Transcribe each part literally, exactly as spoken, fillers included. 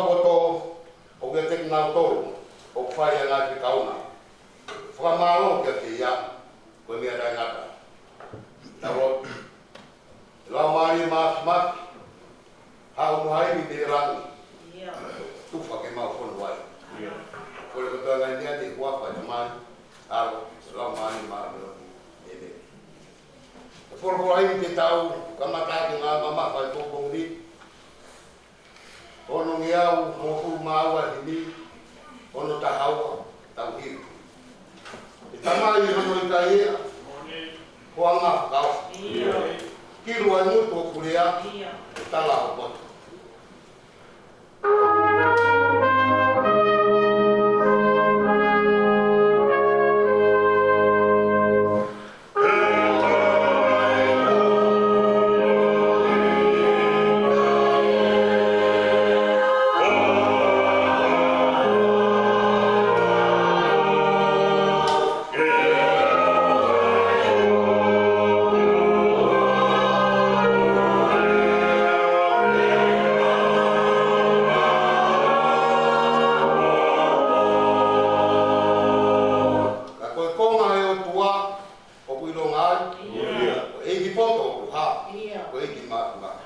poto, ʻoku ʻiate kinautolu ʻoku fai ʻa e ngaahi fekau na. Fakamālō kiate ia, ko e meʻa taʻengata. Tau lotu. Laumālie Māfimafi, haʻu mo haimi mei langi. Tufa ke mau fonu ai. Kole kotoa e ngaahi meʻa ni ʻi ho huafa, Tamai, ʻAlo, Laumālie Māʻoniʻoni. ʻĒmeni. Ko e folofola himi ke tau kamata ʻaki e ngaahi mamafa ʻo e pongipongi ni, onongeau mo hongofulu mā ua e himi, ono taha ua, tau himi. ʻE Tamai, hono ʻikai ʻa ho anga fakaofo. Kilu ʻa e ngutu ʻoku lea, ʻe tala ho poto. Ka ko e konga ʻo e ʻOtua ʻoku ʻilonga ai. Ko e ʻEiki poto ʻoku hā. Ko e ʻEiki Māfimafi.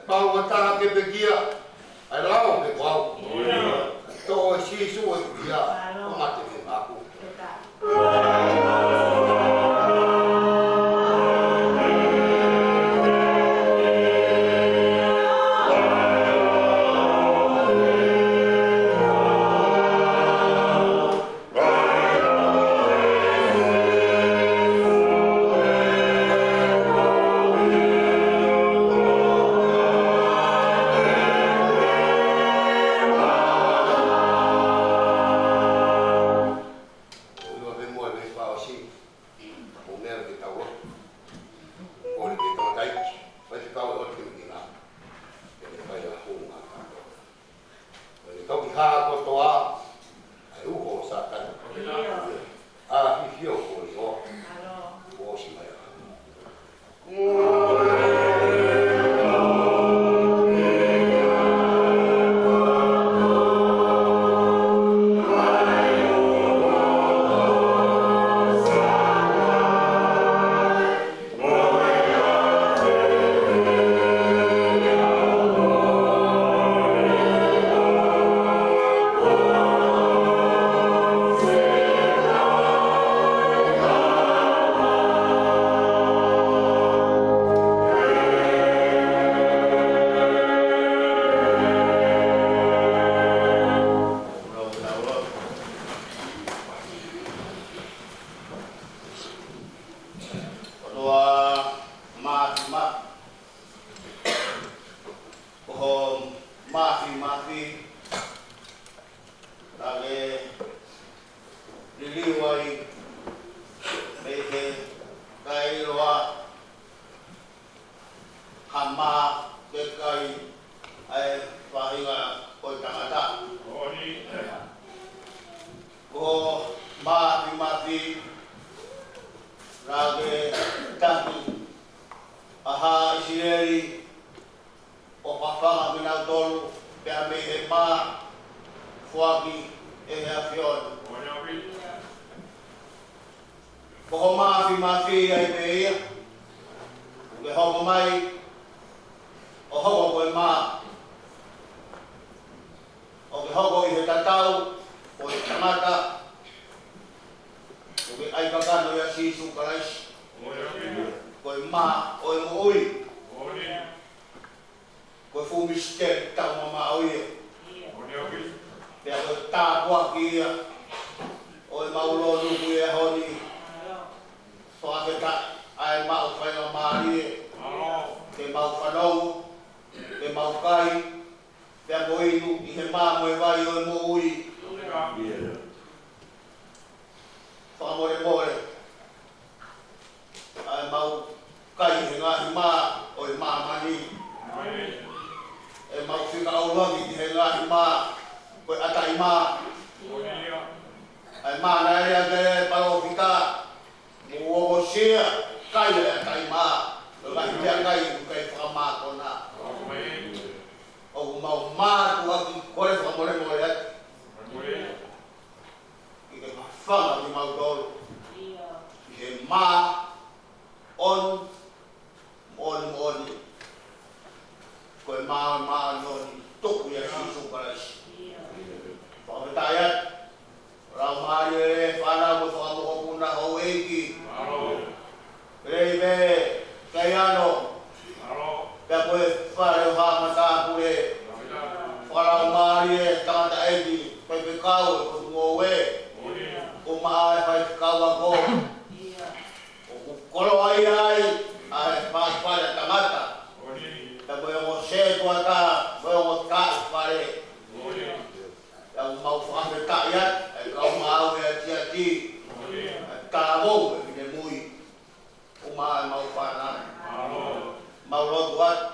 Pau ʻa e taha ke pekia, ʻa e lao pe ko au. Toʻo ʻe Sīsū ʻeku hia, ʻo mate mei maʻaku. Ko e ua pē mo e veesi fakaʻosi, ʻoku meʻa ke tau lotu. Kole ki he tangataʻeiki, faifekau ʻo e ʻOtu Kinikinā, ke ne fai ʻa hono ngaahi kātoa. Ko e kau ki hā kotoa, ʻa e uho ʻo Sātane. ʻA fifio ko e ʻosi mai ʻa. ʻOtua Māfimafi, ko ho māfimafi, naʻe liliu ai mei he kakai ʻo e hā, ke kai ʻa e faʻahinga ʻo e tangata. Ko ho māfimafi, naʻe taki ʻa haʻa ʻIsileli ʻo fafanga kinautolu pea mei he mā foaki ʻe he ʻAfiona. Ko ho māfimafi ai pē ia, ʻoku ke hoko mai ʻo hoko ko e mā, ʻoku ke hoko ʻi he tatau ʻo e tangata, ʻoku ke ʻai kakano ʻia Sīsū Kalaisi, ko e mā ʻo e moʻui. Ko e fuʻu misiteli taumamaʻo ia. Pea ko e tāpuaki ia ʻo ʻemau lōnuku he ʻaho ni. Fakafetaʻi ʻa e maʻu faingamālie ke mau fanongo, ke mau kai, pea mo inu ʻi he mā mo e vai ʻo e moʻui. Fakamolemole ʻa ʻemau kai he ngaahi mā ʻo e māmani. ʻEmau fika ʻaulaki ki he ngaahi mā ʻo e ʻatamai. ʻA e mā naʻe lea ki ai e palōfita, mou ongosia, kai ʻa e ʻatamai, ʻo e ngaahi meʻakai ʻoku ʻikai fakamākona. ʻOku mau mātuʻaki kole fakamolemole atu ke ke fafanga kimautolu ʻi he mā ʻon moʻoni moʻoni. Ko e mā, mā ʻon moʻoni, tuku ʻia Sīsū Kalaisi. Fakafetaʻi atu. Laumālie ʻo e fānau mo e fanga mokopuna, houʻeiki. Lei me Kaiano. Pea mo e fale ʻo Haʻa Matāpule. Fakalaumālie ʻa e tangataʻeiki, faifekau ʻo e Potungāue. ʻUmaʻā e faifekau ako. ʻOku koloaʻia ai ʻa e fale ʻa tangata. Pea mo e ongo sētuata, mo e ongo taʻu fale. Pea ʻoku mau fakafetaʻi atu ʻa e kau ngāue ʻa e ʻAtiʻati, ʻa e talavou mo e finemui, ʻumaʻā ʻemau fānau. Mau lotu atu,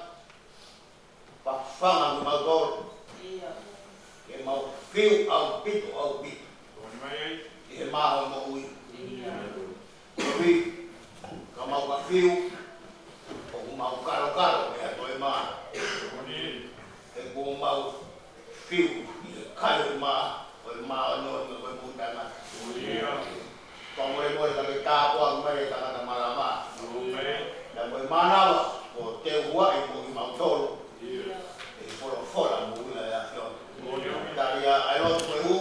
fafanga kimautolu ke mau fiu ʻaupito, ʻaupito ʻi he mā ʻo e moʻui. Kovi, ka mau ka fiu, ʻoku mau kalokalo ʻi he toe mā. He kuo mau fiu ʻi he kai ʻo e mā, ʻo e mā ʻo e moʻui, ʻo e moʻui taʻengata. Fakamolemole ka ke tāpuaki mai e tangata malanga. Pea mo e mānava kuo teuʻi mo kimautolu ʻe he folofola moʻui ʻa e ʻAfiona. Tali ʻa e lotu ko e hū,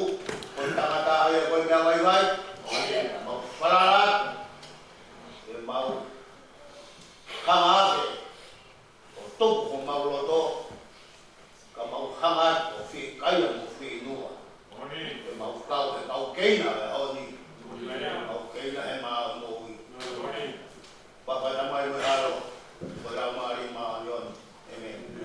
ko e tangata ʻa ia ko e meʻa vaivai. Mau falala atu ke mau hanga ake ʻo tuku homau loto, ka mau hanga ʻo fiekaia mo fieinua. Ke mau kau he kau keina ʻo e ʻaho ni. Kau keina he mā ʻo e moʻui. Papa, Tamai mo e ʻAlo, mo e Laumālie Māʻoniʻoni. ʻĒmeni.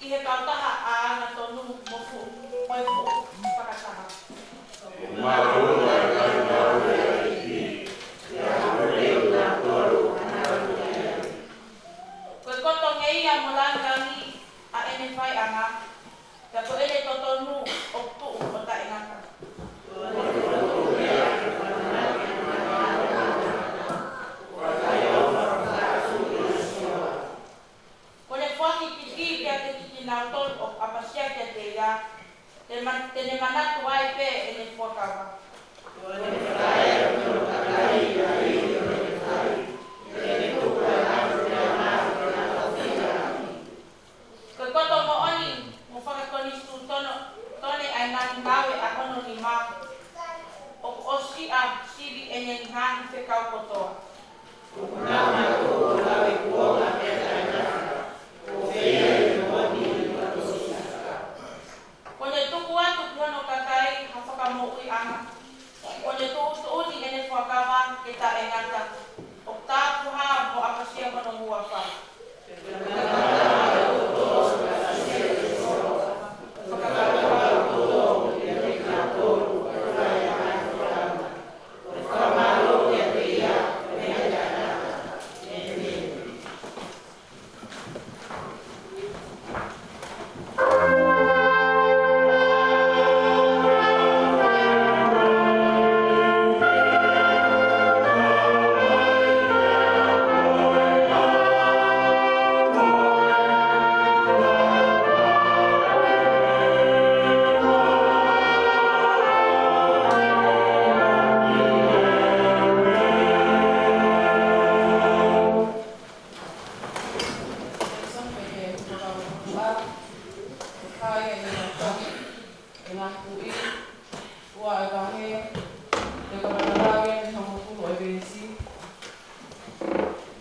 he kautaha ʻa e angatonu mo fu-, mo e fuʻu fakataha. Ko e koto ngeia mo langilangi ʻa ʻene faiʻanga, ka ko ʻene totonu ʻoku tuʻu ʻo taʻengata. Ko ʻene foaki kiki kiate kinautolu ʻoku ʻapasia kiate ia, te ma-, te ne manatu ai pē ʻene fuakava. Ko e koto moʻoni mo fakakonisitūtone ʻa e ngaahi ngāue ʻa hono nima, ʻoku ʻosi ʻa sivi ʻene ngaahi fekau kotoa. Ko ʻene tuku atu ki hono kakai ha fakamoʻuiʻanga. Ko ʻene tuʻutuʻuni ʻene fuakava ke taʻengata, ʻoku tāpuhā mo ʻapasia hono huafa. Jackson, pea ke fakapapauʻi ʻe he ngaahi tuʻi, ua ʻo e vahe, te u kamata lau ʻa e hongofulu ʻo e veesi,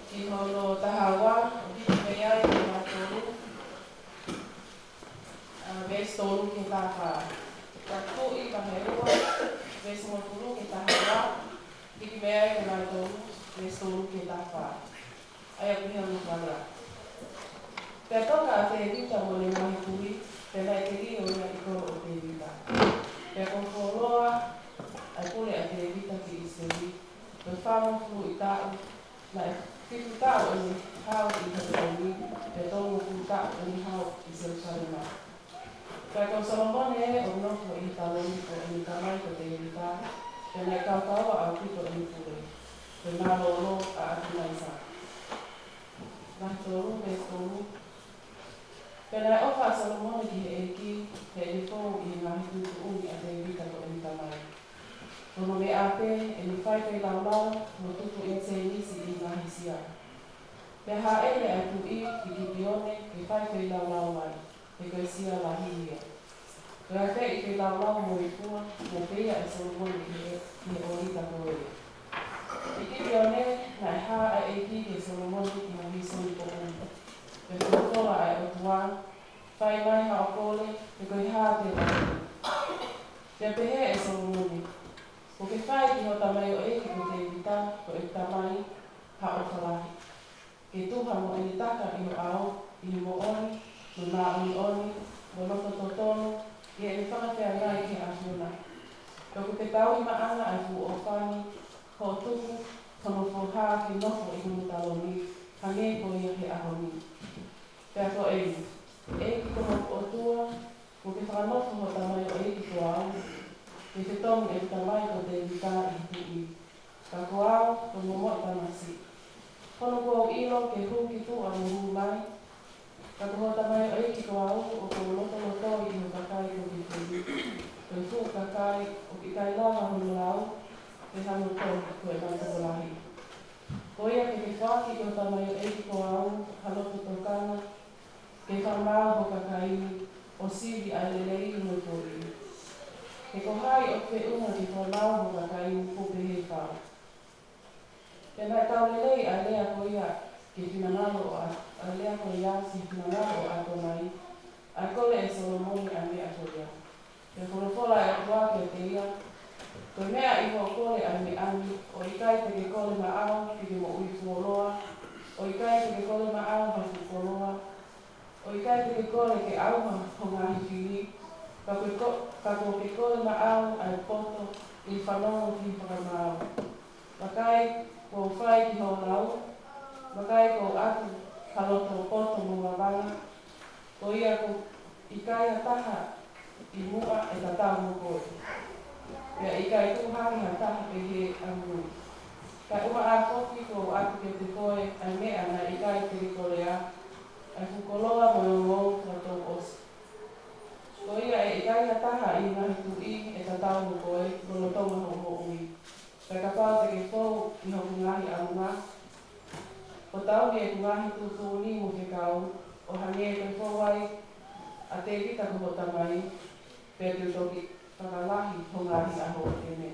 ki hono taha ua, ʻo hiki mei ai ki he taha tolu, ʻa, veesi tolu ki he taha fā. Ngaahi Tuʻi vahe ua, veesi hongofulu ki he taha ua, hiki mei ai ki he taha tolu, veesi tolu ki he taha fā. ʻA ia ʻoku pehē hono fakalea. Pea toka ʻa Tēvita mo ʻene ngaahi tuʻi, pea naʻe telio ia ʻi he kolo ʻo Tēvita. Pea kuo fuoloa ʻa e pule ʻa Tēvita ki ʻIsileli, ko e fāngofulu ʻi taʻu, naʻe fitu taʻu ʻene hau ʻi Hepeloní, pea tolungofulu taʻu ʻene hau ʻi Selusalema. Pea ko Solomone ʻoku nofo ʻi he taloni ʻo ʻene tamai ko Tēvita, pea naʻe kaukaua ʻaupito ʻene pule, ko e mālōlō ʻa ʻAtonaisa. Vahe tolu, veesi tolu. Pea naʻe ʻofa ʻa Solomone ki he ʻEiki, heʻene fou ʻi he ngaahi tuʻutuʻuni ʻa Tēvita ko ʻene tamai. Ko hono meʻa pē ʻene fai feilaulau, mo tuku ʻinisēnisi ʻi he ngaahi sia. Pea hāʻele ʻa e tuʻi ki Kipione ke fai feilaulau ai, he ko e sia lahi ia. Pea ʻi he feilaulau mo e fua, naʻe pehē ʻe Solomone ʻi he, ʻi he ʻōlita ko ē. ʻI Kipione, naʻe hā ʻa e ʻEiki kia Solomone ʻi ha vīsone poʻuli. Pea folofola ʻa e ʻOtua, fai mai haʻo kole, he ko e hā te u ʻai. Pea pehē ʻe Solomone, kuo ke fai ki hoʻo tamaioʻeiki ko Tēvita, ko ʻeku tamai, ha ʻofa lahi. Ke tuha mo ʻene taka ʻi ho ʻao, ʻi he moʻoni, mo e māʻoniʻoni, mo e loto totonu, ʻi heʻene fanga feangai ki he ʻAfiona. Pea kuo ke tauhi maʻana ʻa e fuʻu ʻofa ni, hoʻo tuku hono foha ke nofo ʻi hono taloni, hangē ko ia he ʻaho ni. Pea ko eni, ʻEiki ko hoku ʻOtua, kuo ke fakanofo hoʻo tamaioʻeiki ko au, ke fetonu ʻeku tamai ko Tēvita ʻi he tuʻi. Ka ko au, ko e momoʻi tamasiʻi. Ko hono kuo u ʻilo ke hū ki tuʻa mo hū mai, ka ko hoʻo tamaioʻeiki ko au, ʻoku ou lotolotoi ʻi ho kakai kuo ke fili, ko e fuʻu kakai ʻoku ʻikai lava hono lau, pe hano tohi, ko ʻenau tokolahi. Ko ia ke ke foaki ki ho tamaioʻeiki ko au, ha loto tokanga, ke fakamaau ho kakai ni, ʻo sivi ʻa e lelei mo e kovi. He ko hai ʻoku feʻunga ke fakamaau ho kakai ni, kuo pehē fau. Pea naʻe tau lelei ʻa e lea ko ia ki he finangalo ʻo ʻA-, ʻa e lea ko ia ki he finangalo ʻo ʻAtonai, ʻa e kole ʻe Solomone ʻa e meʻa ko ia. Pea folofola ʻa e ʻOtua kiate ia, ko e meʻa ʻi hoʻo kole ʻa e meʻa ni, ʻo ʻikai te ke kole maʻau ke ke moʻui fuoloa, ʻo ʻikai te ke kole maʻau ha fuʻu koloa, ʻo ʻIkai te ke kole ke ʻauha ho ngaahi fili, ka ke ko-, ka ko ke kole maʻau ʻa e poto ʻi he fanongo ki he fakamaau. Vakai, kuo u fai ki hoʻo lau, vakai, kuo u ʻatu ha loto poto mo vavanga, ko ia ʻoku ʻikai ha taha ʻi muʻa ʻe tatau mo koe, pea ʻikai tuʻu hake ha taha pehē ʻamui. Kae ʻumaʻā foki kuo u ʻatu kiate koe ʻa e meʻa naʻe ʻikai te ke kole, ʻa e fuʻu koloa mo e ongoongo fakatouʻosi. Ko ia ʻe ʻikai ha taha ʻi he ngaahi tuʻi ʻe tatau mo koe, lolotonga hoʻo moʻui. Pea kapau te ke fou ʻi hoku ngaahi ʻaonga, ʻo tauhi ʻeku ngaahi tuʻutuʻuni mo fekau, ʻo hangē ko e fou ai ʻa Tēvita ko ho tamai, pea te u toki fakalahi ho ngaahi ʻaho. ʻĒmeni.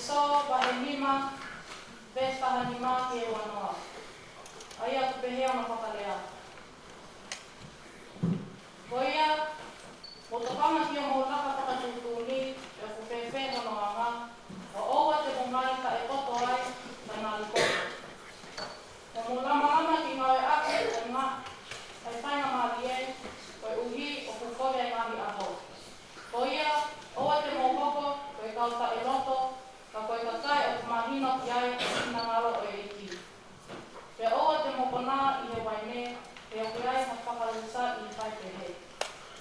ʻEkisoto vahe nima, veesi taha nima ki he uanoa. ʻA ia ʻoku pehē hono fakalea: Ko ia, mou tokanga ki hoʻomou laka fakatuʻutuʻuni, pe ʻoku fēfē hono anga, ʻo ʻoua te mou ngali taʻekoto ai, kae ngali koto. Mou malamalama ki he ngāueʻaki ʻa e ngaahi faingamālie, koeʻuhi ʻoku kovi ʻa e ngaahi ʻaho. Ko ia, ʻoua te mou hoko ko e kau taʻeloto, ka ko e kakai ʻoku mahino ki ai ʻa e finangalo ʻo e ʻEiki. Pea ʻoua te mou konā ʻi he uaine, he ʻoku ʻi ai ha fakaʻuhinga ʻi he fai pehē.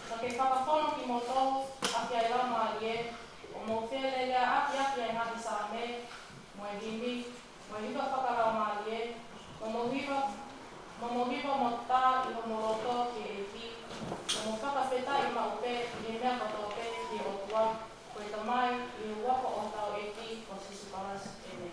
Ka ke fakafonu kimoutolu ʻaki ʻa e Laumālie, ʻo mou feleleaʻaki ʻaki ʻa e ngaahi saame, mo e himi, mo e hiva fakalaumālie, mo mou hiva, mo mou hiva mo tā ʻi homou loto ki he ʻEiki, mo mou fakafetaʻi maʻu pē ʻi he meʻa kotoa pē ki he ʻOtua, ko e Tamai, ʻi he huafa ʻo hotau ʻEiki ko Sīsū Kalaisi. ʻĒmeni.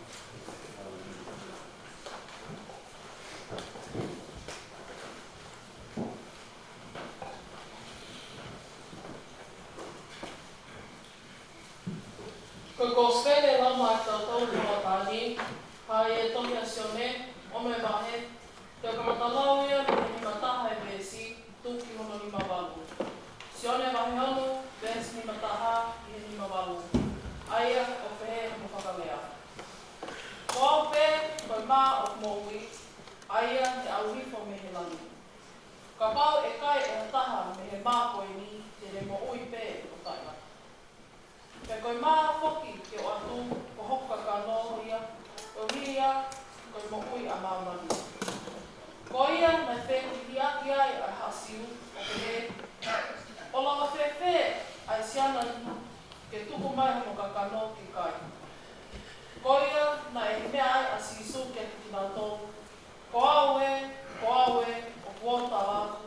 Ko e Kosipeli ʻa e Lau Maʻatautau ʻi he hoʻatā ni, ʻa ia ʻoku tohi ʻe Sione, ono e vahe, te u kamata lau ia mei he nima taha e veesi, tuku ki hono nima valu. Sione vahe ono, veesi nima taha ki he nima valu. ʻA ia ʻoku pehē hono fakalea: Ko au pē ko e mā ʻo e moʻui, ʻa ia ne ʻalu hifo mei he langi. Kapau ʻe kai ʻe ha taha mei he mā ko eni, te ne moʻui pē ʻo taʻengata. Pea ko e mā foki ke ʻoatu, ko hoku kakano ia, koeʻuhi ia ko e moʻui ʻa māmani. Ko ia naʻe fehiʻaki ai ʻa e haʻa Siu, ʻo pehē, ʻOku lava fēfē ʻa e siana ni ke tuku mai hono kakano ke kai? Ko ia naʻe meʻa ai ʻa Sīsū kiate kinautolu, Ko au ē, ko au ē, ʻoku ou tala atu,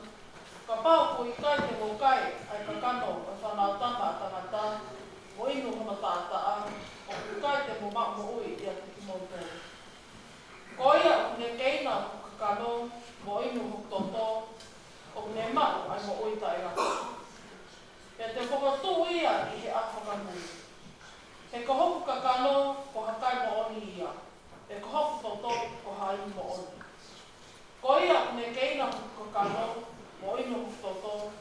kapau ʻoku ʻikai te mou kai ʻa e kakano ʻo e Fanautama ʻa Tangata, mo inu hono taʻataʻa, ʻoku ʻikai te mou maʻu moʻui ʻiate kimoutolu. Ko ia ʻoku ne keina hoku kakano, mo inu hoku toto, ʻoku ne maʻu ʻa e moʻui taʻengata. Pea te u fokotuʻu ia ʻi he ʻaho fakamui. He ko hoku kakano ko ha kai moʻoni ia, pea ko hoku toto ko ha inu moʻoni. Ko ia ʻoku ne keina hoku kakano, mo inu hoku toto,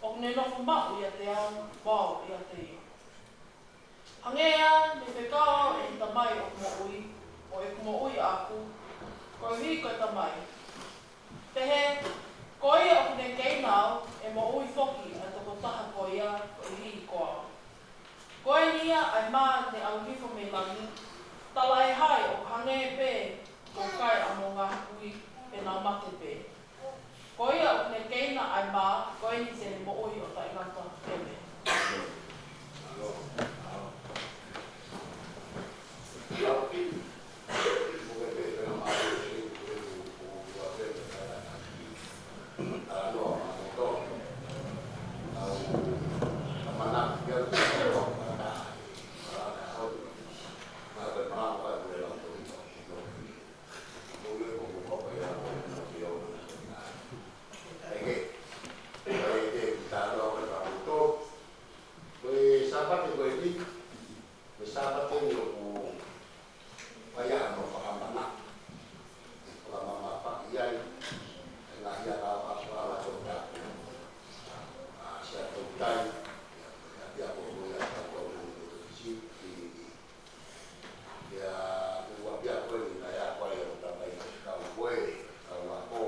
ʻoku ne nofo maʻu ʻiate au, mo au ʻiate ia. Hangē ā ne fekau au ʻe he Tamai ʻoku moʻui, ʻo ʻeku moʻui ʻaʻaku, koeʻuhi ko e Tamai. Pehē, ko ia ʻoku ne keina au, ʻe moʻui foki ʻa e tokotaha ko ia koeʻuhi ko au. Ko eni ia ʻa e mā ne ʻalu hifo mei langi, talaʻehai ʻoku hangē pē ko e kai ʻa hono ngaahi kui, pea nau mate pē. Ko ia ʻoku ne keina ʻa e mā, ko eni te ne moʻui ʻo taʻengata. ʻĒmeni. Ko e Sāpate ko eni, ko e Sāpate ni ʻoku ʻi ai hono fakamana, fakamamafaʻi ai e ngaahi ʻaho ʻa e Fakafofonga Tohitapu. ʻA, Siaʻatoutai, ʻa, ʻa, ʻa, ko ia ʻa e Fakafofonga Metotisi, ʻi, ʻi, ʻi, ʻa, ʻi ʻapiako ni naʻe ako ai ʻa e tamai faifekau ko ē, kau ako,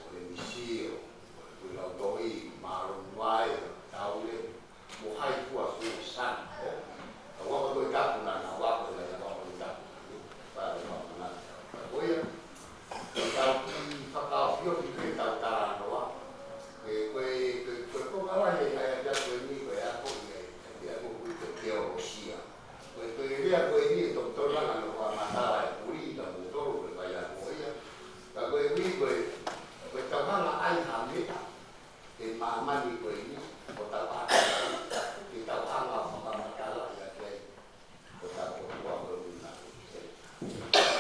ko e M C ʻo, ko e Kui Lautohi, Mālō Muae, Taule, mo Haifua Susan, ē? Ka ua ko e tapu na, na ua ko e na ua ko e tapu na, ē? Pea ko e tapu na, ko ia. Ko e tau ki fakaofiofi pē tau talanoa. Ko e, ko e, ko e, ko e konga lahi ʻa e ʻapiako ni, ko e ako ia, ʻa e ʻapiako ko e teolosia. Ko e, ko e lea ko eni ʻe tokotolu langa no fakamatala e puli, ka mo tolu ko e faiako ia. Ka ko e ui ko e, ko e tau hanga ʻai ha meʻa, ʻe māmani ko eni, ko tau ʻapiako, ke tau hanga fakamatala ia ki ai, ko tau ʻOtua ko e ui na.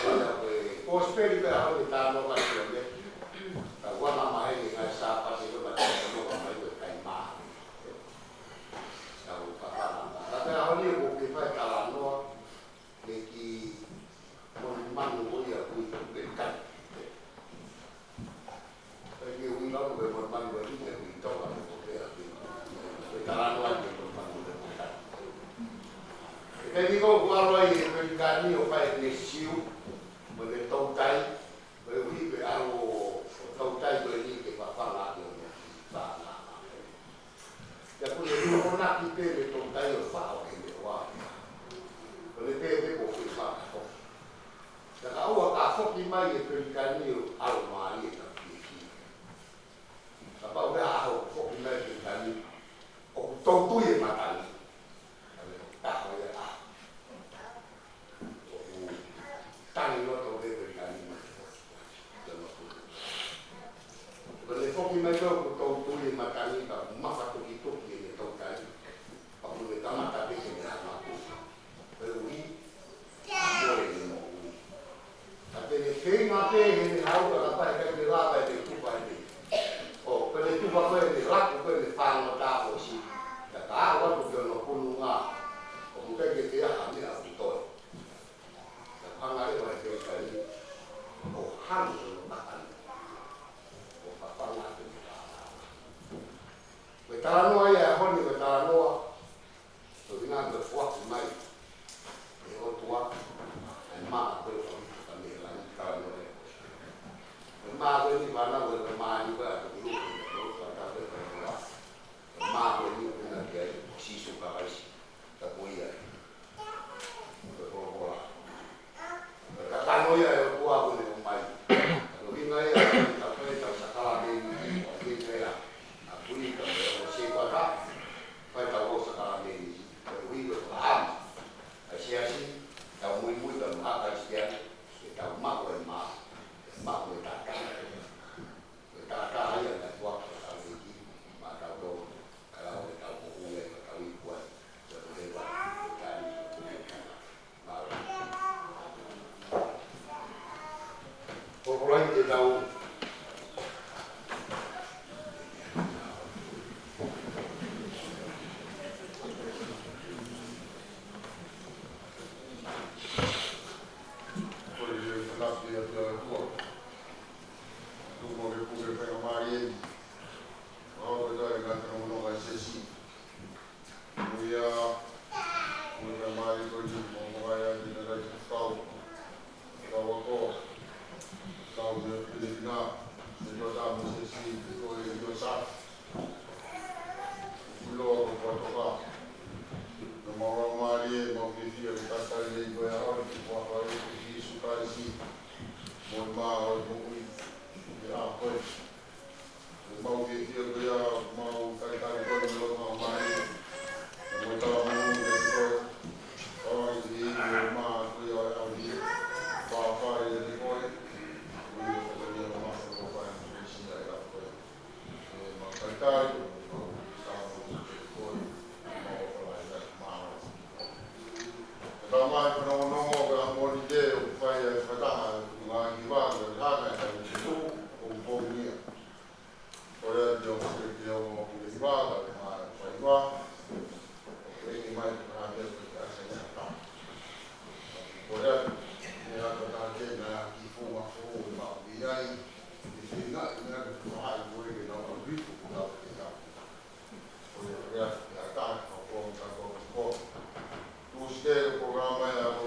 Ko ia ko e, ko e Kosipeli ko e ʻaho ni talanoa mai ki ai, ka ua mamahi ni ngaahi Sāpate ko e mata ko e noa mai ko e kai mā. Tau fakana. Ka ko e ʻaho ni ʻoku ke fai talanoa, Ko e manu ʻe ʻi he ʻi Tonga mo ko pea pē. Ko e talanoa ʻi he manu ʻe ʻi Tonga. ʻI he taimi ko ē ʻoku ʻalu ai e Pelikani ʻo fai ʻene siu, mo ʻene toutai, koeʻuhi ko e ʻalu ʻo toutai ko eni ke fafanga ʻaki ʻo ne fafanga. Pea kuo ne akonaki pē ʻene toutai ʻo faʻo ki he meʻa. Ko ʻene pehē pē kuo fai fakafoki. Pea ka ʻoua ka foki mai e Pelikani ʻo ʻalu mālie ka fiefia. Kapau ko e ʻaho ʻoku foki mai e Pelikani, ʻoku toutui e matangi. Ka ko e taha ia ʻa. ʻOku tangi loto pē e Pelikani mai. Ko ʻene foki mai ko ē ʻoku toutui e matangi ka mafatukituki ʻene toutai. Ka kuo ne kamata pē ke ne hanga ʻo tufa. Koeʻuhi, ko ʻene moʻui. Ka te ne feinga pē heʻene haʻu ka kapau ʻe ʻikai ke lava ʻene tufa ʻene. ʻO, ko ʻene tufa ko ē ʻene laku ko ē ʻene fānau tāpuaki. Ka ka aʻu atu ki hono pununga, ʻoku ʻikai ke toe ʻi ai ha meʻa ʻoku toe. Ka hanga leva ʻe he Pelikani ʻo hanu hono matangi. ʻO fafanga ʻaki ʻene fānau. Ko e talanoa ia ʻo e ʻaho ni, ko e talanoa ʻo e ʻuhinga ko e foaki mai ʻe he ʻOtua ʻa e mā ko ē ʻoku ʻi he langi, talanoa ia. Ko e mā ko eni, fānau, ko e mā ni ko ē ʻa e ʻOtua, ko e mā ko eni ʻoku ʻuhinga ki ai ʻa Sīsū Kalaisi, ka ko ia ē. Ko e folofola. Ko e kakano ia ʻa e ʻOtua kuo ne ʻomai. Ko e ʻuhinga ia ʻetau fai ʻetau sākalamēniti, ko e ʻuhinga ia ʻa e puli ka mo e ʻo se kuata, fai ʻetau ʻo sākalamēniti, ko e ʻuhinga ko e ʻaho ni. ʻA e siasi, tau muimui, tau maʻu ʻa e Kalisitiane, ke tau maʻu e mā, maʻu e taʻataʻa. Ko e taʻataʻa ia naʻe foaki ʻe he ʻEiki maʻatautolu, kae lava ke tau moʻui ai, ke tau iku ai, ke tau leva, ke tau iku ai. Ko e koloa ke tau. Ko e fanafi atu ʻa e ʻOtua. Tuku ke puke faingamālie ni. ʻOku ou pehē ʻe ngata mo nonga siasi. Ia, mo e mai ko eni, mo e mai ʻa e United States. Tau ako, tau mea pili kina, me tau tau mo siasi, ko e io sa. Kulo ko Patoka. Naʻa mau mālie, mau fiefia ke talitali nei ko e ʻaho ni, ko e ʻaho ʻo Sīsū Kalaisi. Mo e mā ʻo e moʻui, ke ʻa koe. Mau fiefia ko ia, mau talitali koe mo e loto mālie. Mo e tau mo e koe. Tau ange ki he ʻEiki mo e mā ko ia ʻo e ʻaho ni. Pāpā ia ki he koe. Ko ia ko ia ʻo mā ko ia ʻo fai mo e sila ia koe. ʻE mau talitali, mau tau mo e koe. Mau talitali ia mā. Tau mai fanongonongo ko e ʻaho ni te u fai ai fakataha, ngaahi vā, ngaahi hana, ngaahi tutu, ʻo pongia. Ko ia te u sio ki he ongo pule hiva, ka te mā faiva. Ko e ke mai ko ha te ko te asa ia ta. Ko ia, ne haka ta te na ki fo ma fo ma pi ai. Ki fina, ina ki fo ha i ko e ke na o riku ki ta te ta. Ko ia, ko ia, ia ta, ko ko, ka ko, ko. Tuesday, ko programa ia, ko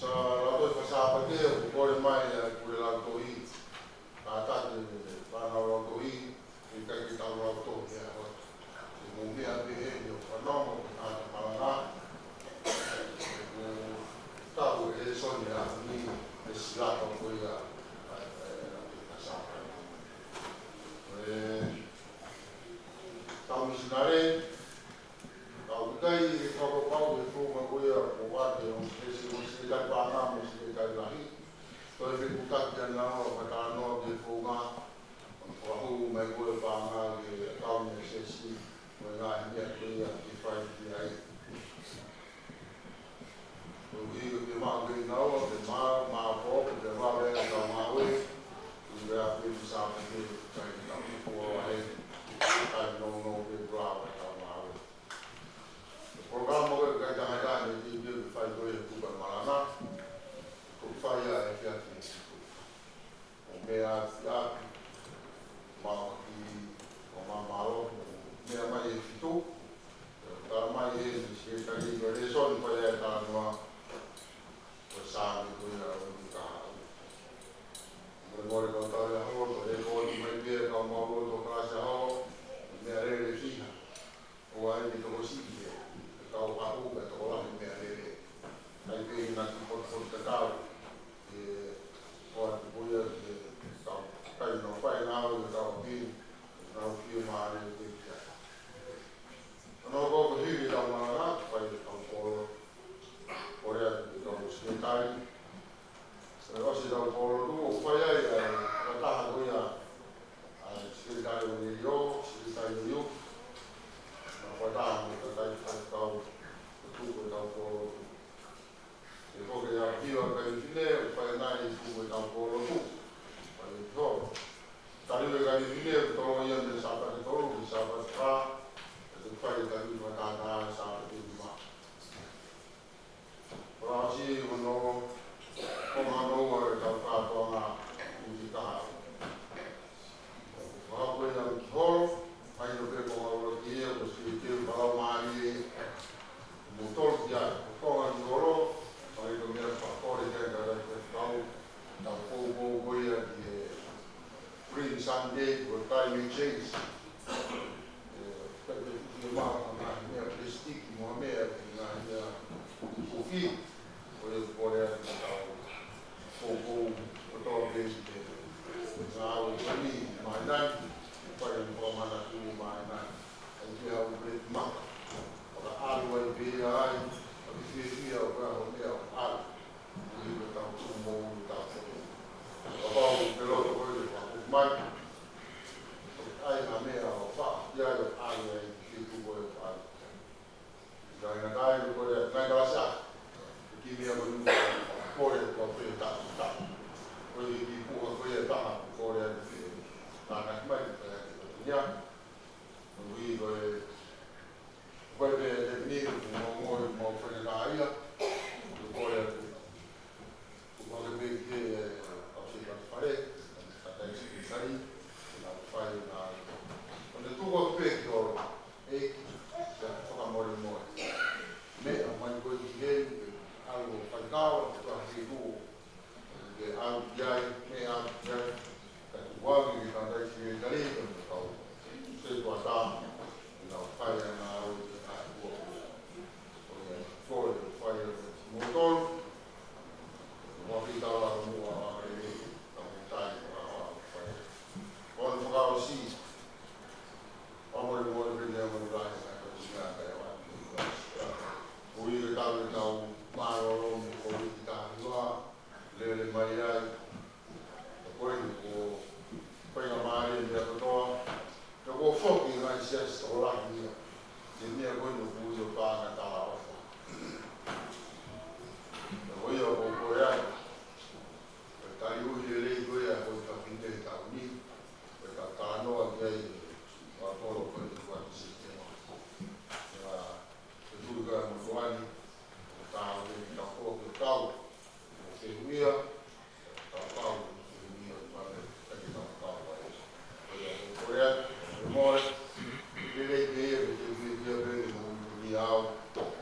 Lautohi Fakasāpate, ʻoku kole mai ʻa e Pule Lautohi, kātaki e fānau lautohi, ʻikai ke tau lautohi he ʻaho ni. Ko e meʻa pē eni ʻoku fanongo ki he tangata malanga. Ko e tau e lēsoni ʻa e ʻaho ni, ʻe sila ko ia ʻa e, ʻa e, ʻa e Fakasāpate. Ko e tau misinale, ka ʻoku ʻikai ke fakapapau e founga ko ia ʻoku ʻoatu ʻe he ongo sekesi, ongo sekelitali paʻanga mo e sekelitali lahi. Toe fekauʻaki ʻa naua ʻo fakatalanoa ki he founga, ʻo fakahū mai ko e paʻanga ki he ʻakauni ʻa e sekesi, mo e ngaahi meʻa ko ia ke fai ki ai. Koeʻuhi ko e maʻu pē ʻe naua, ke mā, mā pō, ke vave ʻa e kau ngāue, ʻi he ʻaho ni Sāpate, ʻikai ke tau kuo ʻai, ʻikai nounou ke kula ʻa e kau ngāue. Ko e polokalama ko ē ʻikai tangata ne tei pē ke fai ko ē he kupu malanga, ko e fai ʻa e efiafi ʻe fitu. ʻO meʻa ʻapiʻapi, maʻu ki ʻo māmālohi, meʻa mai ʻe fitu, tala mai ʻe he sekelitali ko e lēsoni ko ia ʻe talanoa, ko e Saame ko ia ʻo e uike kahaʻu. Molemole kau tau ia holo, ko e lēkooti mai pē ʻe he kau maʻu loto kalasi ʻa holo, meʻalele fiha. ʻOua ʻe tokosiʻi ʻe he kau haʻu ka tokolahi meʻalele. ʻIkai pē ke na kiʻi potopoto tatau. ʻE, ʻoatu ko ia ke tau kai no fai ngāue ke tau pini, ke tau fiemālie pē ki ai. Hono hoko ko e hili ʻetau malanga, fai ʻetau kolo, kole atu ki he kau sekelitali. ʻOsi ʻetau kolo tuʻu, ʻo fai ai ʻa e fakataha ko ia ʻa e sekelitali ʻo e lelio, sekelitali ʻo e iuki. Naʻa fakataha mo e kakai faifekau ʻo tuku ʻetau kolo tuʻu. ʻE foki ʻa e hiva kakai fefine, ʻo fai nai tuku ʻetau kolo tuʻu. Fai e holo. Tali e kakai fefine, ʻo tolo ia mei he Sāpate tolu ki he Sāpate fā, ʻe te fai e tali fakatātā Sāpate nima. Fakaʻosi hono, ko hono ua ʻetau kātoanga uike kahaʻu. Fakahoko ia ki holo, mahino pē ko e ʻuluaki ia, ko e sio ki he palaumālie, mo tolu ki ai, ko e konga ki holo, mahino meʻa fakakole ki ai ka ʻikai ke tau, tau poupou ko ia ki he Green Sunday, ko e climate change. ʻE, pea ke tuku e maʻu ha ngaahi meʻa plastic mo ha meʻa ki he ngaahi meʻa kuki. Ko e kole atu ke tau poupou kotoa pē ki he ngāue ko eni ʻi māmani. Fai ʻa e fakamanatu ʻi māmani. ʻAi pē ha ʻū peleti maka. Fakaʻalu ai pē ia ai. ʻAki fiefia ʻo ka ho meʻa ʻo ʻalu. Ui ko e tau tuʻu mo ui tau tuʻu. Kapau ke loto ko e ke fakapuku mai. ʻAi ha meʻa ʻo faʻa, ia ʻo ʻai ai ki he tuʻu ko e ʻai. Ka ʻi he ngaahi taimi ko e ngaahi kalasi ʻa. Ki he meʻa ko e ui ko e kole ko e pē taʻu taʻu. Ko e kiʻi puha ko e taha ko e kole ʻa e pē. Tānaki mai ki he pē ʻa e pē ia. Ko e ui ko e Ko e pē te ni ke mo mo mo fene ka ia. Ko e kole atu. Ko e pake pē ki he, ʻa, ʻa, ʻa, fale. Ka tai si ki sai. Ko na fai na. Ko ne tuko pē ki olo. E ki. Ka fakamolemole. Meʻa mai ko e ki he. ʻAlu fai kawa. Ko e ki tuko. Ke ʻalu ki ai, ke ʻalu ki ai, ka tukuange ki he kakai sekelitali, ka mo kau. Se kua tā, ke nau fai ana au ke ʻai kua kua. Ko ia, ko e fai ana kimoutolu, mo ki tau ʻa mua ʻa lele, ka mo tai ko ʻa ʻa fai. Ko e fakaʻosi, ʻa mo le mo le pene ʻa mo le lahi, ka ko e sia ka e ʻa. Ko ia ke tau, ke tau, mālōlō mo ko ia ke tau, lele mai ai. Ko e ko, ko e ngā mālie meʻa kotoa. Ko e ko foki ngā i siasi tokolahi ia. Ke meʻa ko e no kui o pānga tala ofa. Ko ia ko ko e ai. Ko e tali ui lelei ko ia ko e ka pine tau ni. Ko e ka talanoa ki ai. Ko a tolo ko e ko a ki se te ma. Ko e tui ko e mo tuani. Ko e tau te ki tau ko ki tau. Ko e uia. Tau tau. Ko e uia. Ko e tau tau. Ko e ko e ko e mo. Lelei ke ia. Ko e uia. Ko e uia.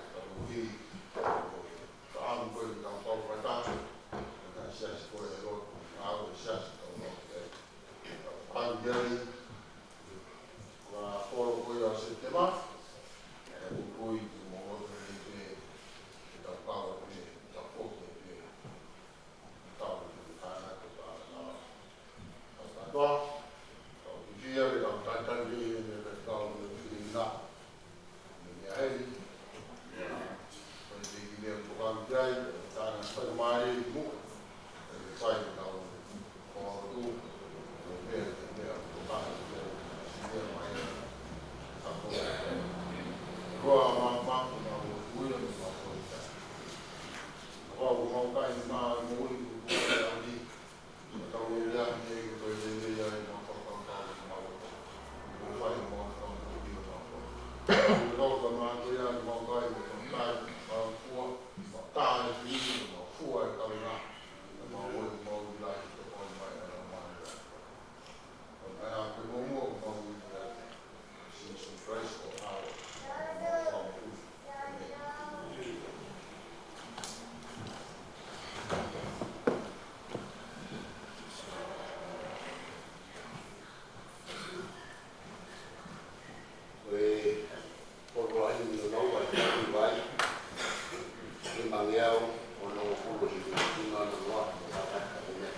Mangeau ono ngofulu hiva, tuna na loa, mo e hapata ko mea.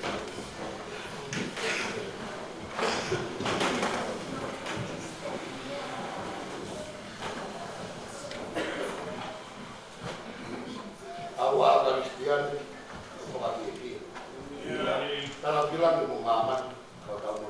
Aua a Kalisitiane, ko ka ki e pia. Tala ki langi mo māmani, ko tau mo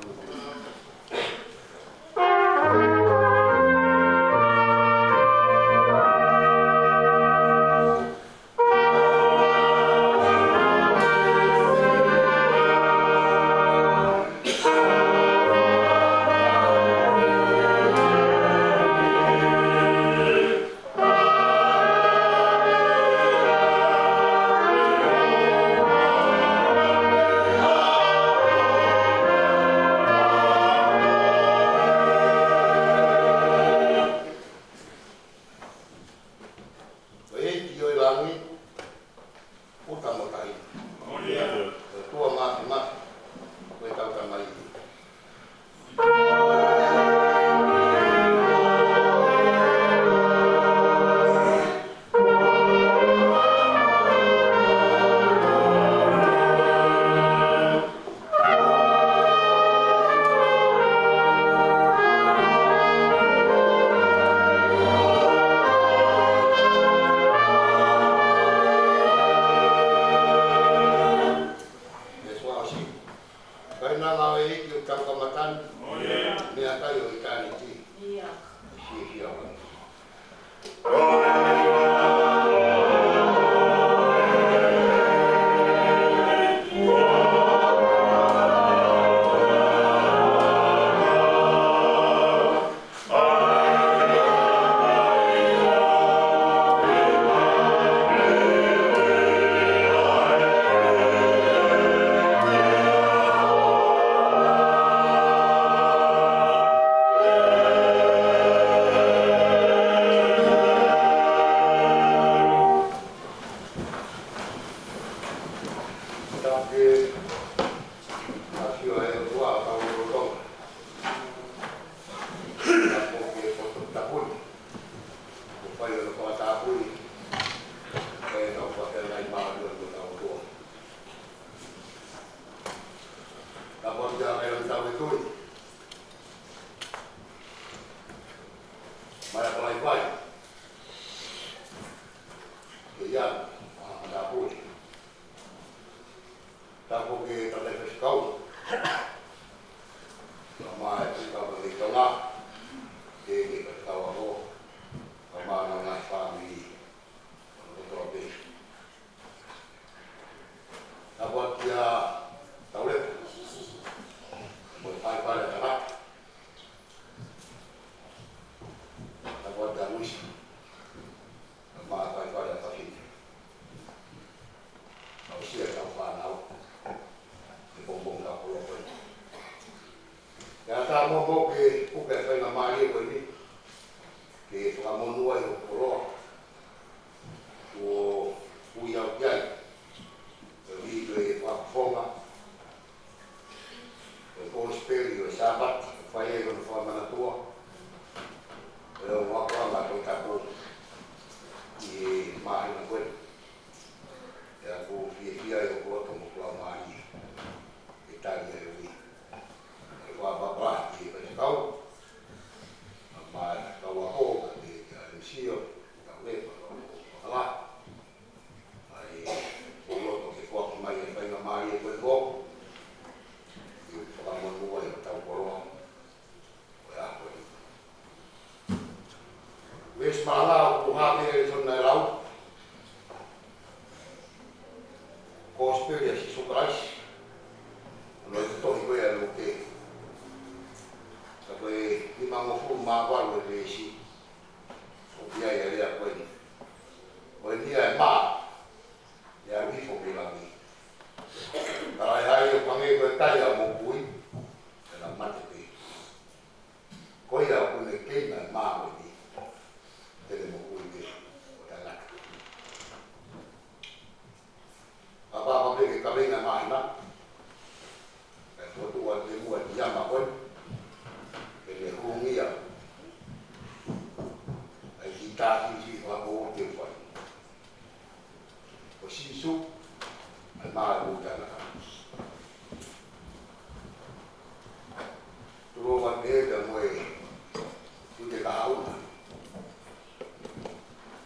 Ko e ʻEiki ʻo e langi, ʻuta mo tahi. Ko e ʻOtua Māfimafi, ko e tau Tamai. Meʻa ʻosi. Kainanga ʻo e ʻEiki ʻo tau kamata ni. Meʻakai ʻo ʻitāniti. Siʻi fiefia ʻo Tapu ki he ʻafio ʻa e ʻOtua ʻo kau lolotonga. Tapu ki he poto tapu ni. Kuo fai hono fakatapui. Ko e tau fakafetaʻi mālō atu ki hotau ʻOtua. Tapu atu ki he kakai ʻo e tau e tui. Mai a palai fai. Ke ia, a, a, a, pui. Tapu ki he tangataʻeiki faifekau. Kae ʻumaʻā e faifekau mei Tonga. Ke, ke faifekau ako. Kae ʻumaʻā hono ngaahi fāmili. Ko e kotoa pē. Tapu atu kia Taulepa. Mo e faifekau ʻa Tangata. Tapu atu kia Luisi. Kae ʻumaʻā e faifekau ʻa Fafine. Aʻusia ʻetau fānau. He pongipongi ka polo ko eni. ʻIo, tau mou pau ke puke e faingamālie ko eni. Ke fakamonū ai hoku koloa. Kuo ui au ki ai. Ko e ui ko e fakafofonga. Ko e kosipeli ʻo e Sāpate, ʻo fai ai hono fakamanatua. Ko e ongo akoʻanga Tohi Tapu ʻi he māhina ko eni. ʻIo ʻoku fiefia ai hoku loto mo hoku laumālie. ʻE tali ai ʻa e ui. ʻE fakaʻapaʻapa ki he faifekau. Kae ʻumaʻā e kau ako, ki he, ki he M C ʻo, Taulepa, Fakala. ʻAi, ʻoku ou loto ke foaki mai e faingamālie ko eni. ʻIo, fakamonū ai hotau koloa. Ko ia ko eni. Veesi malanga ʻoku hā pē ʻe Sona ʻe lau. Kosipeli ʻa Sīsū Kalaisi. Hono tohi ko ia ʻa Luke. Ka ko e nimangofulu mā valu e veesi. ʻOku ʻi ai e lea ko eni. Ko eni ʻa e mā. ʻE aʻu hifo mei langi. Ka lahi ai ʻo hangē ko e kai ʻa e moʻui. Te na mate pē. Ko ia ʻoku ne keina e mā ko eni. Te ne moʻui pē. ʻO taʻengata. Pāpā pē ke kaveinga māhina. Sīsū, ʻa e mā ʻo e moʻui taʻengata. Tulou atu pē ia mo e, ʻi he kahaʻu na.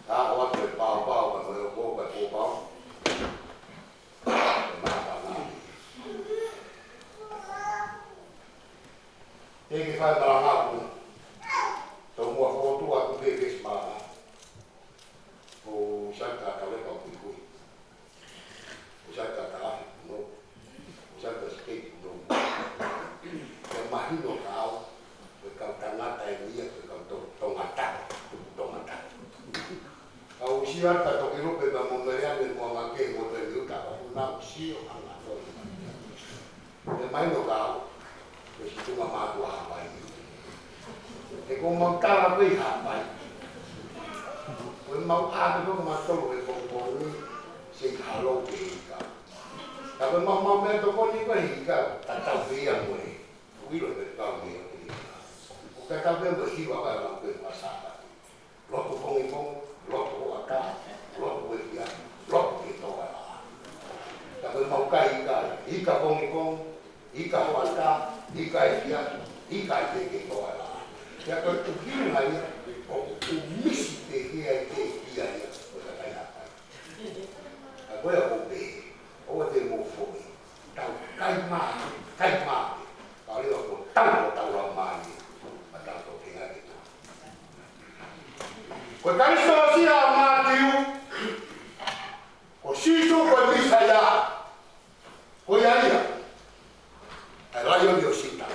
Ka ʻoatu e paopao, ka mo e ʻoku ʻoku ʻa e paopao. Ko e mā ʻa e mā. ʻE ke fai malanga ʻaku. Tomuʻa fokotuʻu ʻaku pē ke si malanga. ʻO sata ka le ka kuikui. ʻO sata ka afi kuno. ʻO sata state kuno. Ke mahino ka au, ko e kau tangata eni ia, ko e kau to-, tongata, tongata. Ka ʻosi ata toki lupe ka mo mele ane mo anga ke mo te ni uta ka puna ʻosi ʻo anga ko. Ke mahino ka au, ko e situnga mātuʻa Haʻapai. He ko mau tala ko ē Haʻapai. Ko e mau ʻā pē ko mau tolu he pongipongi, sei halo ke ika. Ka ko e mau mau meʻa tokoni ko e ika, tatau pē ia mo e. ʻUilo pē kau meʻa ko e ika. ʻO tatau pē mo e hiva ka lau pē pasaka. Lotu pongipongi, lotu hoʻatā, lotu efiafi, lotu ke toa e laʻā. Ka ko e mau kai ika, ika pongipongi, ika hoʻatā, ika efiafi, ika ke toa e laʻā. Ia ko e ʻuhinga ia, ʻoku misi pē ia ʻe ia ia, ko e kakai Haʻapai. Ka ko ia ko pē, ʻoua te mou foʻi, tau kai mā, kai mā, ka leva ko tau, ko tau lau mā ia, ma tau tau kenga ke tau. Ko e Kalisitolosia ʻa Mātiu, ko Sīsū ko e Mīsaia, ko ia ia, ʻa e Laione ʻo Siuta.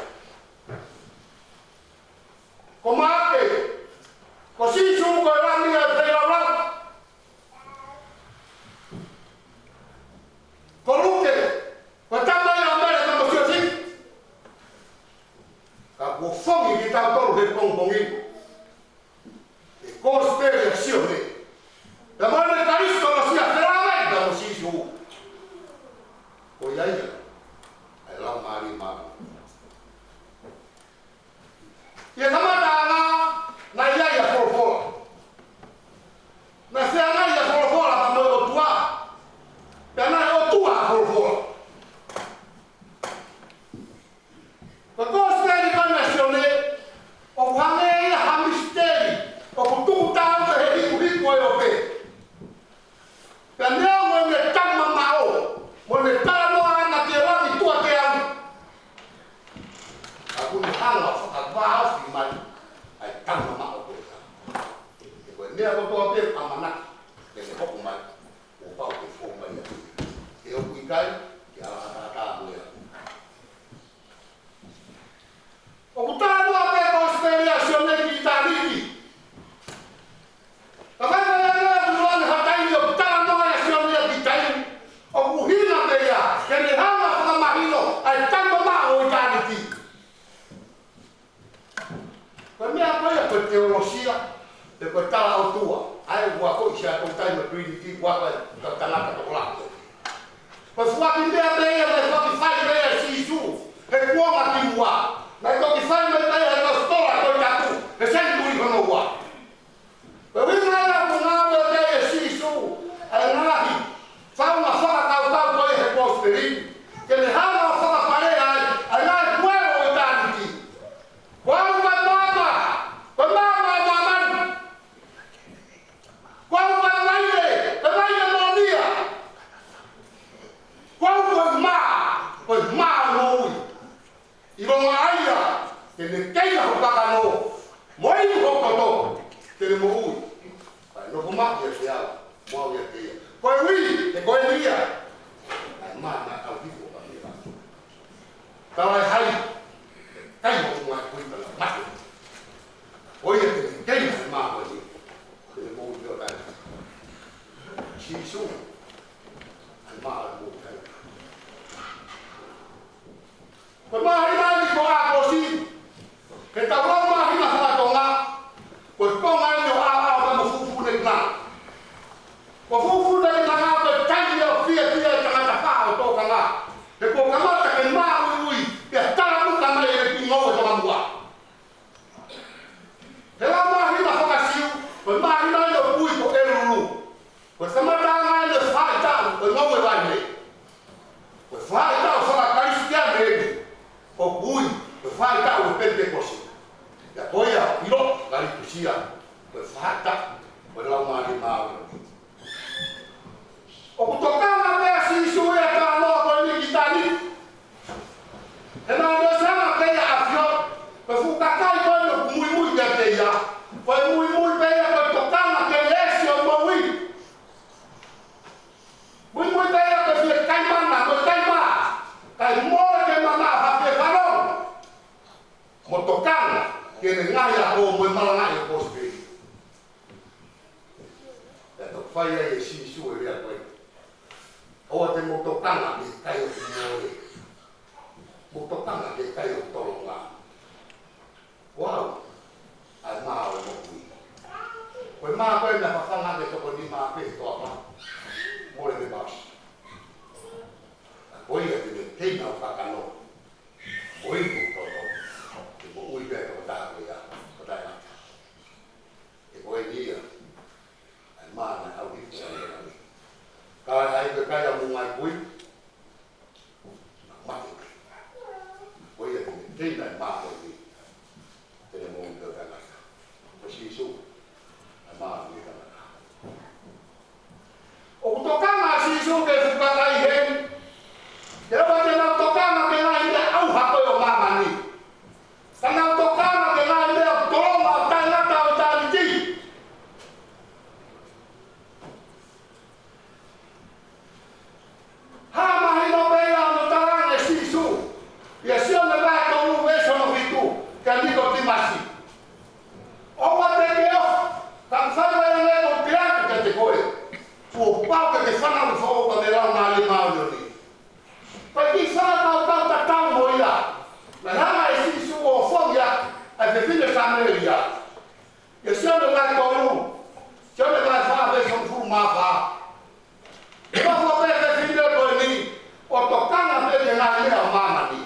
Ko Maʻake, ko Sīsū ko e Lami ʻa e feilaulau. Ko Luke, ko e tamai ʻa Mele mo Siosefa. Ka kuo fongi kitautolu he pongipongi. ʻE kosipeli ʻa Sione. Pea mo e Kalisitolosia felāveʻi pea mo Sīsū. Ko ia ia, ʻa e Laumālie Māʻoniʻoni. ʻI he kamataʻanga, naʻe ʻi ai ʻa Folofola. Naʻe feangai ʻa Folofola pea mo e ʻOtua. Pea naʻe ʻOtua ʻa Folofola. Ko e kosipeli ko eni ʻa Sione, ʻoku hangē ia ha misiteli, ʻoku tuku taau pē he hikuhiku ʻo e ope. Pea neongo ʻene tau mamaʻo, mo ʻene talanoa ʻana ki he langi tuʻa teau. Ka kuo ne hanga ʻo fakavāofi mai, ʻa e tau mamaʻo ko ia. He ko e meʻa kotoa pē ʻamanaki, ke ne hoko mai, kuo pau ke fou mai ia. He ʻoku ʻikai, ke ala ʻatā mo ia. ʻOku talanoa pē kosipeli ʻa Sione ki ʻitāniti. Ka ʻoku ʻikai ko ia ʻoku ʻi ai ha taimi ʻoku talanoa ai ʻa Sione ki taimi. ʻOku ʻuhinga pē ia, ke ne hanga fakamahino, ʻa e tau mamaʻo ʻo ʻitāniti. Ko e meʻa ko ia ko e teolosia, pe ko e tala ʻOtua, ʻa e ua ko i sia ko taimi Trinity, ua ko e tangata tokolahi. Ko e fuaki meʻa pē ia, ko e fuaki fai pē ia ʻe Sīsū, he kuonga ki muʻa. Naʻe toki fai mai pē ia he kosipeli ko e tapu, he senituli hono ua. Ko e ʻuhinga ia ʻoku ngāueʻaki ai ʻe Sīsū, ʻa e ngaahi, faunga fakakaukau ko ia he kosipeli. Ke ne hanga ʻo fakapalea ai, ʻa e ngaahi kuelo ʻo ʻitāniti. Ko au ko e maama, ko e maama ʻo māmani. Ko au ko e vaine, ko e vaine moʻoni ia. Ko au ko e mā, ko e mā moʻui. ʻIlonga ia, te ne keina ho kakano, mo inu ho toto, te ne moʻui. Pea nofo maʻu ʻiate au, mo au ʻiate ia. Ko e ui, he ko eni ia. ʻA e mā naʻa tau hifo ʻo ka mea. Tala ʻe hai, kai hoku ngaahi kuita na mate. Ko ia te ne keina he mā ko eni, te ne moʻui ʻo taʻengata. Sīsū, ʻa e mā ʻo e moʻui taʻengata. Ko e māhina ni ko ʻAokosi, he taʻu lau māhina faka-Tonga, ko e konga eni ʻo ʻaoʻao mo fufū ne kina. Ko fufū ne kina ko e taimi ʻoku fiefia ai e tangata faʻa ʻo tōkanga. He kuo kamata ke māuiui, pea talamuka mai e pingo e tonga mua. He lau māhina faka-Siu, ko e māhina eni ʻoku ui ko ʻElulu. Ko e kamataʻanga eni ʻo e faʻahitaʻu ko e ngoue vaine. Ko e faʻahitaʻu faka-Kalisitiane eni. ʻOku ui ko e faʻahitaʻu ʻo e Penitekosi. Pea ko ia ʻoku ʻiloa Kalitusia ko e faʻahitaʻu ʻo e Laumālie Māʻoniʻoni. ʻOku tokanga pē ʻa Sīsū ia ʻi he talanoa ko eni ki Tāniti. He naʻe ʻosi hanga pē ia ʻo ʻafioʻi ko e fuʻu kakai ko ē ʻoku muimui kiate ia, ko e muimui pē ia ko e tokanga ki he leisi ʻo e moʻui. Muimui pē ia ko e fiekaimana, ko e kaimā, kae mole ke mamaʻo ha fiefanongo mo tokanga ki heʻene ngaahi ako mo e malangaʻi ʻo e kosipeli. Pea toki fai ai ʻe Sīsū e lea ko ē: ʻOua te mou tokanga ki he kai ʻoku mole. Mou tokanga ki he kai ʻoku tolonga. Wow! ʻA e mā ʻo e moʻui. Ko e mā ko ē naʻe fafanga ʻaki e toko nima pē he toafa, mole pē pasi. Ka ko ia te ne teina ʻo kakano, mo inu poto, ke moʻui pē ʻa e tokotaha ko ia, ko taʻengata. He ko eni ia ʻa e mā naʻe ʻauhifo ʻi he langi. Ka ai ko e kai ʻa e moʻunga kui, mate. Ko ia te ne teina ʻa e mā ko eni, te ne moʻui pē ʻa e tangata. Ko Sīsū ʻa e mā ʻo e tangata. ʻOku tokanga ʻa Sīsū ki he fuʻu kakai heni, ke ʻoua te nau tokanga ki he ngaahi meʻa ʻauha ko ē ʻo māmani, ka nau tokanga ki he ngaahi meʻa ʻoku tolonga, ʻoku taʻengata, ʻo ʻitāniti. Hā mahino pē ia ʻa hono talaange ʻe Sīsū ʻia Sione vahe tolu veesi hono fitu kia Nikotīmasi: ʻOua te ke ʻofa, ka ʻoku fai mai ʻe au ʻo pehē atu kiate koe, kuo pau ke ke fanauʻi foʻou mei he Laumālie Māʻoniʻoni. Pea ko e kiʻi fakakaukau tatau mo ia naʻe hanga ʻe Sīsū ʻo ofongi ʻaki ʻa e fefine Samēlia. ʻIa Sione vahe tolu, Sione vahe fā veesi hongofulu mā fā. Nofo pē ʻa e fefine ko eni ʻo tokanga pē ki he ngaahi meʻa ʻo māmani.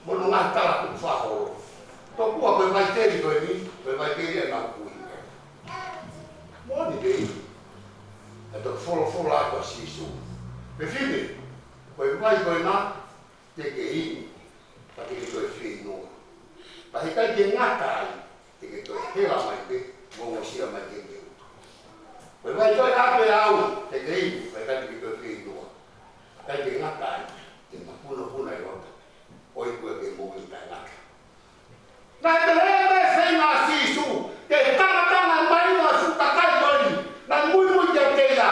Mo hono ngaahi tala tukufakaholo. Tokua ko e vaiteli ko eni, ko e vaiteli ʻa e ngaahi kui. Moʻoni pē ia. ʻE toki folofola atu ʻa Sīsū: Fefine, ko e vai ko ena te ke inu, pea te ke toe fieinua. Pea heʻikai ke ngata ai, te ke toe hela mai pē mo ongosia mai ki heʻeku utu. Ko e vai ko ē ʻaʻaku ʻe au te ke inu, pea heʻikai te ke toe fieinua. ʻIkai ke ngata ai, te ke mapunopuna ʻi loto, ʻo ʻikai ke moʻui taʻengata. Naʻe pehē pē feinga ʻa Sīsū ki he tangata naʻe mahino ʻa e fuʻu kakai ko eni naʻe muimui kiate ia.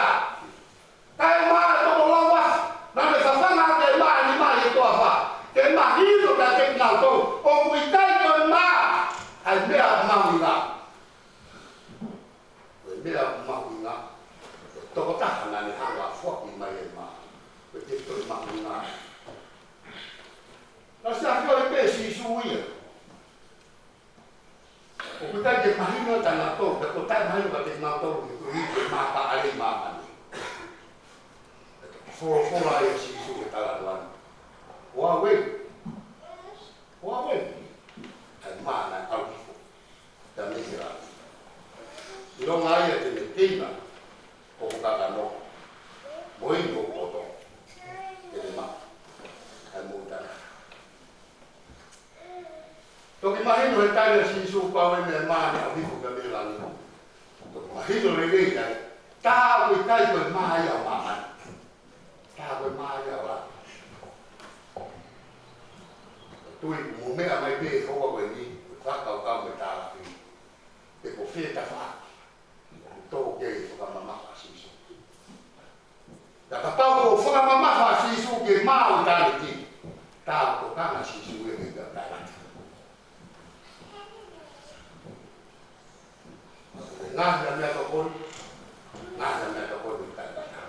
Kae ʻumaʻā e toko lau afe naʻa ne fafanga ʻaki e mā ʻe nima ʻi he toafa, ke mahino kiate kinautolu ʻoku ʻikai ko e mā ʻa e meʻa mahuʻinga. Ko e meʻa mahuʻinga, ko e tokotaha naʻa ne hanga ʻo foaki mai e mā, ko e tefitoʻi mahuʻinga. Naʻe ʻosi ʻafioʻi pē ʻe Sīsū ia ʻoku ʻikai ke mahino kiate kinautolu, pea ʻoku taʻemahino kiate kinautolu, he ko e mā paʻale ʻi māmani. Folofola ʻa Sīsū ki he talanoa ni: ʻOua ʻe, ʻoua ʻe, ʻa e mā naʻe ʻauhifo mei he langi. ʻIlonga ia te ne teina hoku kakano, mo inu hoku poto, te ne maʻu ʻa e moʻui taʻengata. Toki mahino he tali ʻa Sīsū pau ʻene mā naʻe ʻauhifo mei langi. Toki mahino lelei ai, tā ʻoku ʻikai ko e mā ia ʻo māmani. Tā ko e mā ia ʻo langi. Tui ʻoku mou meʻa mai pē he houa ko eni, ko e fakakaukau mo e tālafi, pe ko fē tafaʻaki ʻoku tō ki ai e fakamamafa ʻa Sīsū. Ka kapau ʻoku fakamamafa ʻa Sīsū ki he mā ʻo ʻitāniti, tā ʻoku tokanga ʻa Sīsū ia ki he meʻa ʻo taʻengata. Ngaahi ʻa e meʻatokoni, ngaahi ʻa e meʻatokoni ʻo taʻengata.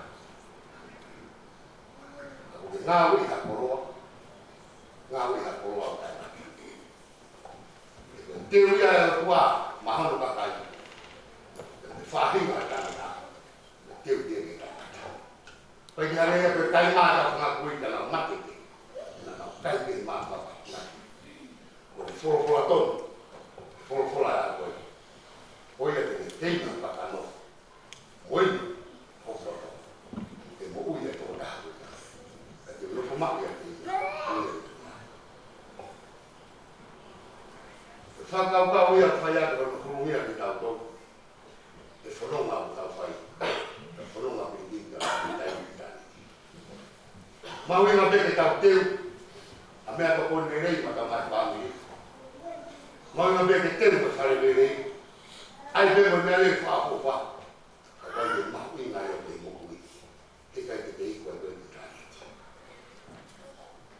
Ka ʻoku ke ngāue ʻi ha koloa, ngāue ʻi ha koloa ʻo taʻengata. He ko e teu ia ʻa e ʻOtua maʻa hono kakai. He ko e faʻahinga ʻo e tangata, ko e teu ia ki he tangata. Pea ʻi he ʻaho ko ē ʻa e kaimā ʻa e fanga kui, ka nau mate pē, naʻa nau kai pē mā papa. Ko e folofola tonu, folofola ʻa e ʻOtua. Ko ia te ne teina hoku kakano, mo inu hoku poto, Mahuʻinga pē ke tau teu ʻa e meʻatokoni lelei maʻa ʻetau ngaahi fāmili. Mahuʻinga pē ke teu ʻa e fale lelei. ʻAi pē mo e meʻa lelei ʻoku fakaʻofoʻofa. Ka ʻoku ʻikai ke mahuʻinga ia ki he moʻui. He ʻikai ke te iku ai koe ki ʻitāniti.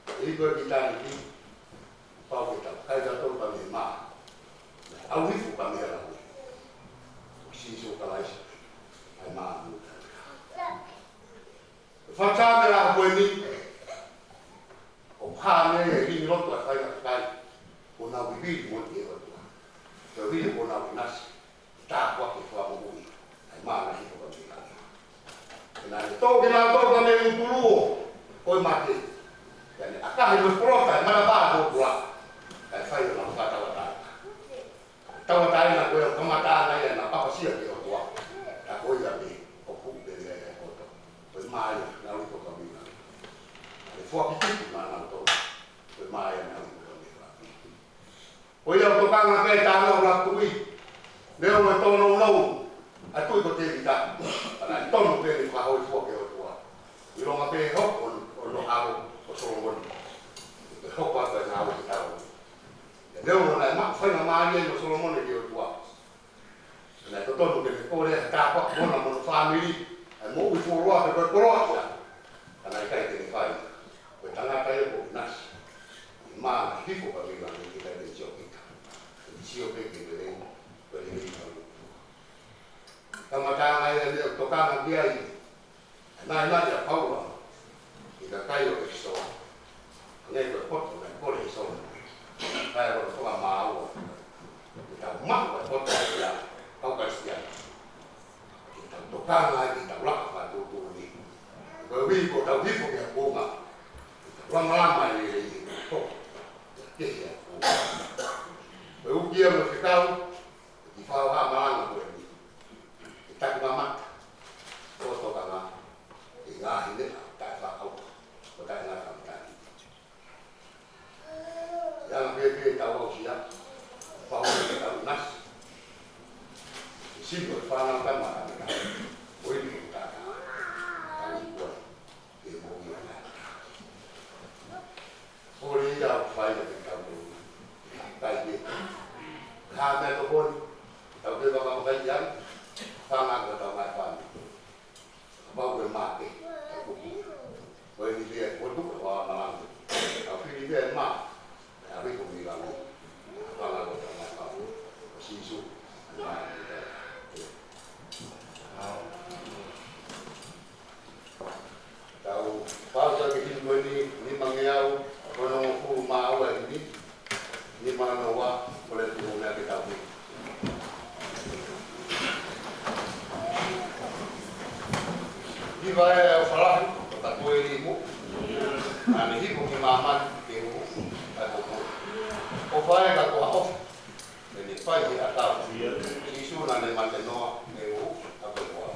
Te iku ai ki ʻitāniti, pau ke tau kai tautolu pea mei he mā. ʻAu hifo pea mei he lau. Sīsū Kalaisi, ʻa e mā mū. Fakatātā pē ʻa e ʻaho ko eni, ʻoku hā mei ai e lilingi lotu ʻa e faingataʻa, kuo nau vivili mo e ʻOtua. Ke vivili kuo nau ʻinasi, tāpuaki e Fakamoʻui, ʻa e mā naʻe hifo pea mei langi. Pea naʻe toʻo kinautolu pea mei he ʻutu luo ʻo e mate. Pea ne ʻakahi mo e polota e matapā ʻo e ʻOtua, kae fai honau fakatauʻatāina. Tauʻatāina ko ia ʻoku kamata ai ʻenau ʻapasia ki he ʻOtua. Ka ko ia pē ʻoku pehē ai e koto. Ko e mā ia naʻe hifo pea mei langi. Naʻe foaki tupu maʻanautolu. Ko e mā ia naʻe hifo pea mei langi. Ko ia ʻoku tokanga ki ai ʻetau ngaahi tuʻi. Neongo e tōnounou ʻa e Tuʻi ko Tēvita. Ka naʻe tonu pē ʻene fakahōifua ki he ʻOtua. ʻIlonga pē hoko hono ʻalu ʻo Solomone. Ke hoko atu e ngāue ke tau. Pea neongo naʻe maʻu faingamālie ʻa Solomone ki he ʻOtua, naʻe totonu ke ne kole ha tāpuaki maʻana mo hono fāmili, ʻa e moʻui fuoloa pe ko e koloa ia. Ka naʻe ʻikai ke ne fai. Ko e tangata ia kuo ʻinasi. ʻI he mā naʻe hifo pea mei langi, ʻikai ke ne sio kita. Ke ne sio pē ki he lelei, ko e lelei ʻa e ʻOtua. Kamataʻanga ia ʻoku tokanga ki ai ʻa e naʻinaʻi ʻa Paula ʻi he kakai ʻo ʻEfesō. Hangē ko e poto naʻe kole ʻe Solomone. Kae ʻoua naʻa maua. Ke tau maʻu ʻa e poto ia, kau Kalisitiane. Ke tau tokanga ai ke tau laka fakatuʻutuʻuni. Ko e ʻuhi ko ʻetau hifo ki he kuonga, ke tau lamalama e lelei ʻi he kuonga. Ke hia kuonga. Ko e uki ia mo e fekau, ki he fakaʻapaʻapa malanga ko eni. Ke taku mamata, ko e tokanga, ʻi he ngaahi meʻa taʻefakaʻauha, ko e taʻengata mo e taʻe. ʻI he anga pē ʻetau aʻusia, pau ke tau ʻinasi. ʻI he sino e fānau tama tama tama, ko e ʻilo ʻo e tangata. Tau iku ai. Ke moʻui ʻa e. Ko e lea ʻoku fai ʻe he kau tau. Kai ke. Ka meʻatokoni, tau ke vakavakai ai, fanga ko tau mai fanga. Kapau ko e mā ke, tau kuku. Ko e ni pea ko tuku ʻa malanga. Tau fili pē mā. Naʻe hifo mei langi. Fanga ko tau mai fanga. Ko Sīsū. Tau fausia ki he himi ko eni, nimangeau onongofulu mā ua e himi, nima noa, kole tuʻu meʻa ke tau himi. Hiva ē ʻa e ʻofa lahi, ʻo ka toe limu, naʻa ne hifo ki māmani ke ʻuhu, ʻa e kotoa. ʻOfa ē ka ko ha ʻofa, ʻene fai ʻi he ʻakau. Sīsū naʻa ne mate noa, ke ʻuhu, ʻa e kotoa.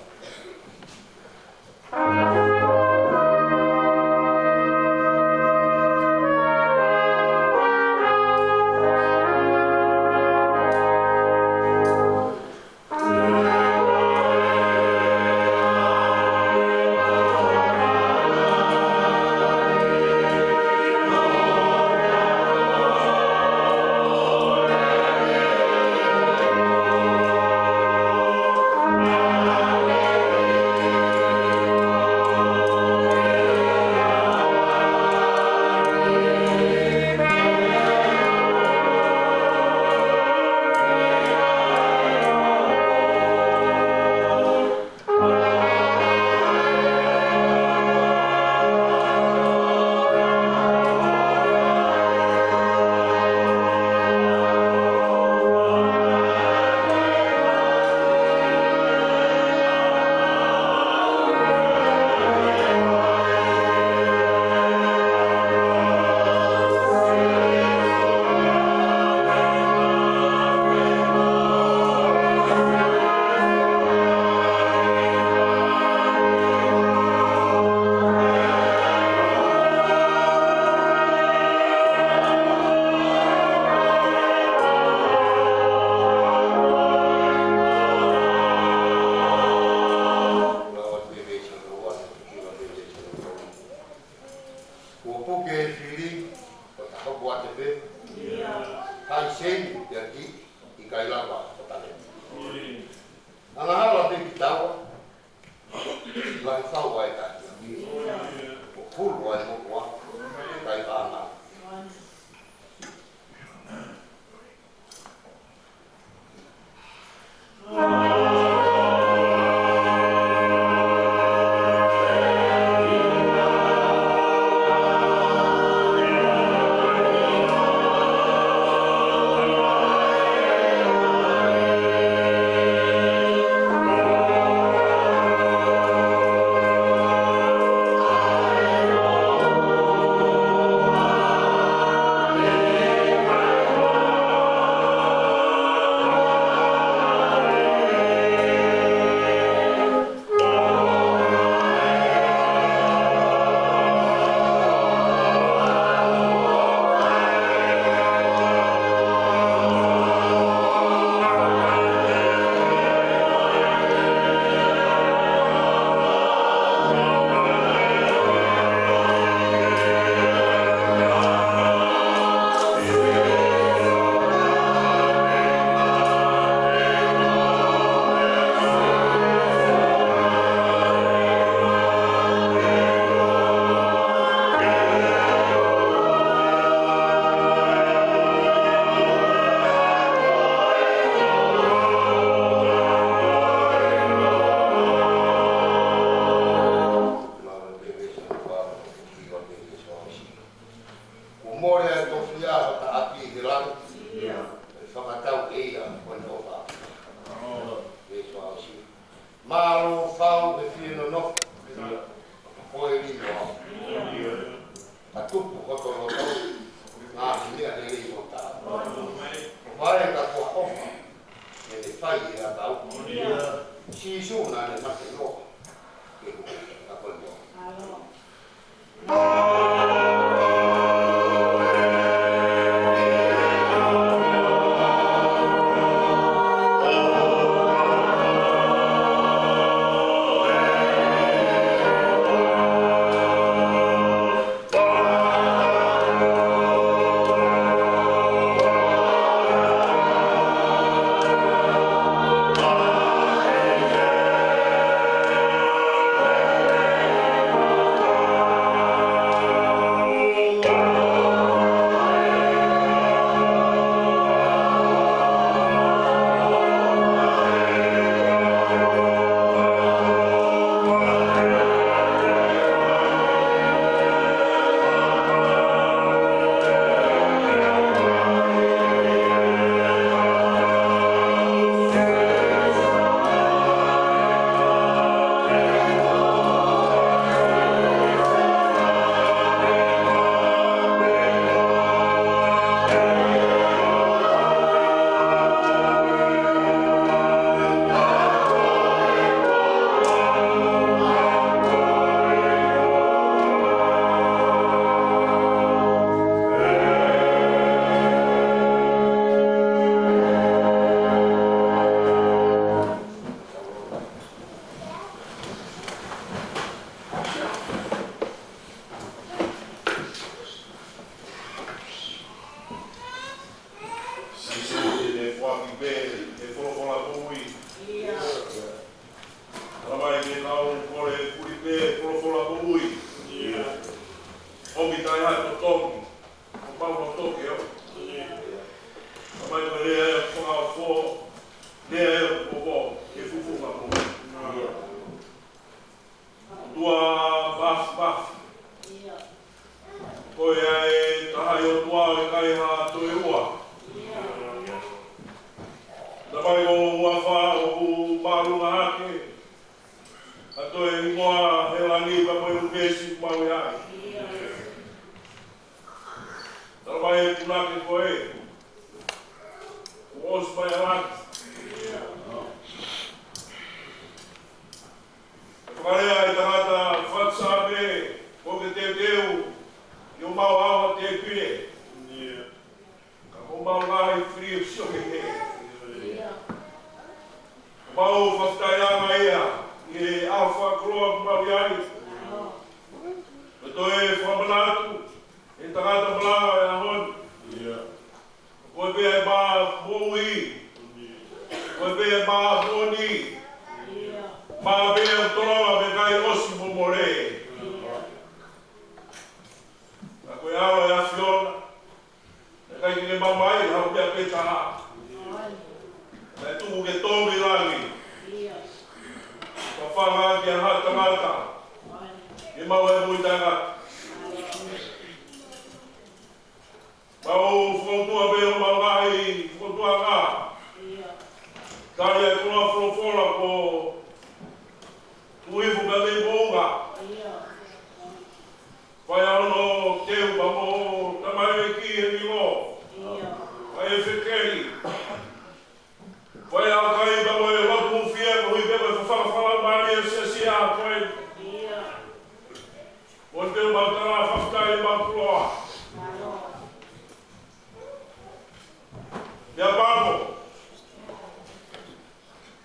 Puke e fili, ʻo ta hopo atu pē. Hai seni, ʻikai lava ʻo taleni. Angahala pē kitaua, lahi fau ʻa e tahi. ʻO kulu ʻa e moʻua, ʻikai vānanga. Kuo mole ʻa e tofiʻa ʻo taʻaki ʻi he langi. ʻE fakatau ʻe ia ko e ʻofa. Mālō fau he fie nonofo. Ko e lilo au. Ka tupu hoto loto. Ngaahi meʻa lelei mo taau. ʻO fai ka ko e ʻofa. ʻE ne fai e ʻakau. Sīsū naʻa ne mate noa. Ke hū, ka ko e noa. Sīsū, ʻi he foaki pē ʻe folofola moʻui. Talamai ke nau kole kuli pē folofola moʻui. ʻOmi taʻe ha totongi, ʻo mau no toke o. Talamai ko e lea ʻa e fakaofo, lea ʻa e popo, ke fufunga moʻui. ʻOtua mafimafi. Ko ia e taha ʻi ʻOtua ʻo ʻikai ha toe ua. Talamai ko hoʻo huafa ʻoku māʻolunga hake. ʻA e toe hingoa he langi pea mo e ʻunivēsi ʻoku mau ʻi ai. Talamai ʻe punake ko ē. Kuo ʻosi mai ʻa langi. Fakalea ʻe he tangata fatisame, ko ke teuteu, ʻi homau ʻao ha tēpile. Ka ko homau ngaahi fili ʻoku sio ki hē. Ko homau fakafetaʻiʻanga ia, ʻi he ʻaho fakakoloa ʻoku mau ʻi ai. Ko e toe fakamanatu, ʻE tangata malanga ʻo e ʻaho ni. Ko e pē ʻa e mā moʻui. Ko e pē ʻa e mā moʻoni. Mā pē ʻoku tolonga pea ʻikai ʻosi mo mole. Ka ko e ʻAlo ʻo e ʻAfiona. Naʻe ʻikai ke mamaʻo ʻi ha meʻa pē taha. Naʻe tuku ke tō mei langi. Fafanga ki ha tangata. Ke maʻu e moʻui taʻengata. Mau fakaʻutua pē ʻo mau ngaahi fakaʻutuʻanga. Tali ʻa e koloa folofola ko Tuʻi Fuka Mei Moʻunga. Fai ʻa hono teu pea mo tamaioʻeiki ʻe Nilo. Fai ʻe Fekeli. Fai ʻa ʻAkai pea mo e lotu hūfia, koeʻuhi pē ko e fafanga fakalaumālie ʻo e siasi ʻa ko ē. Mo te mau tala fakafetaʻi mo puloa. Pea pamo.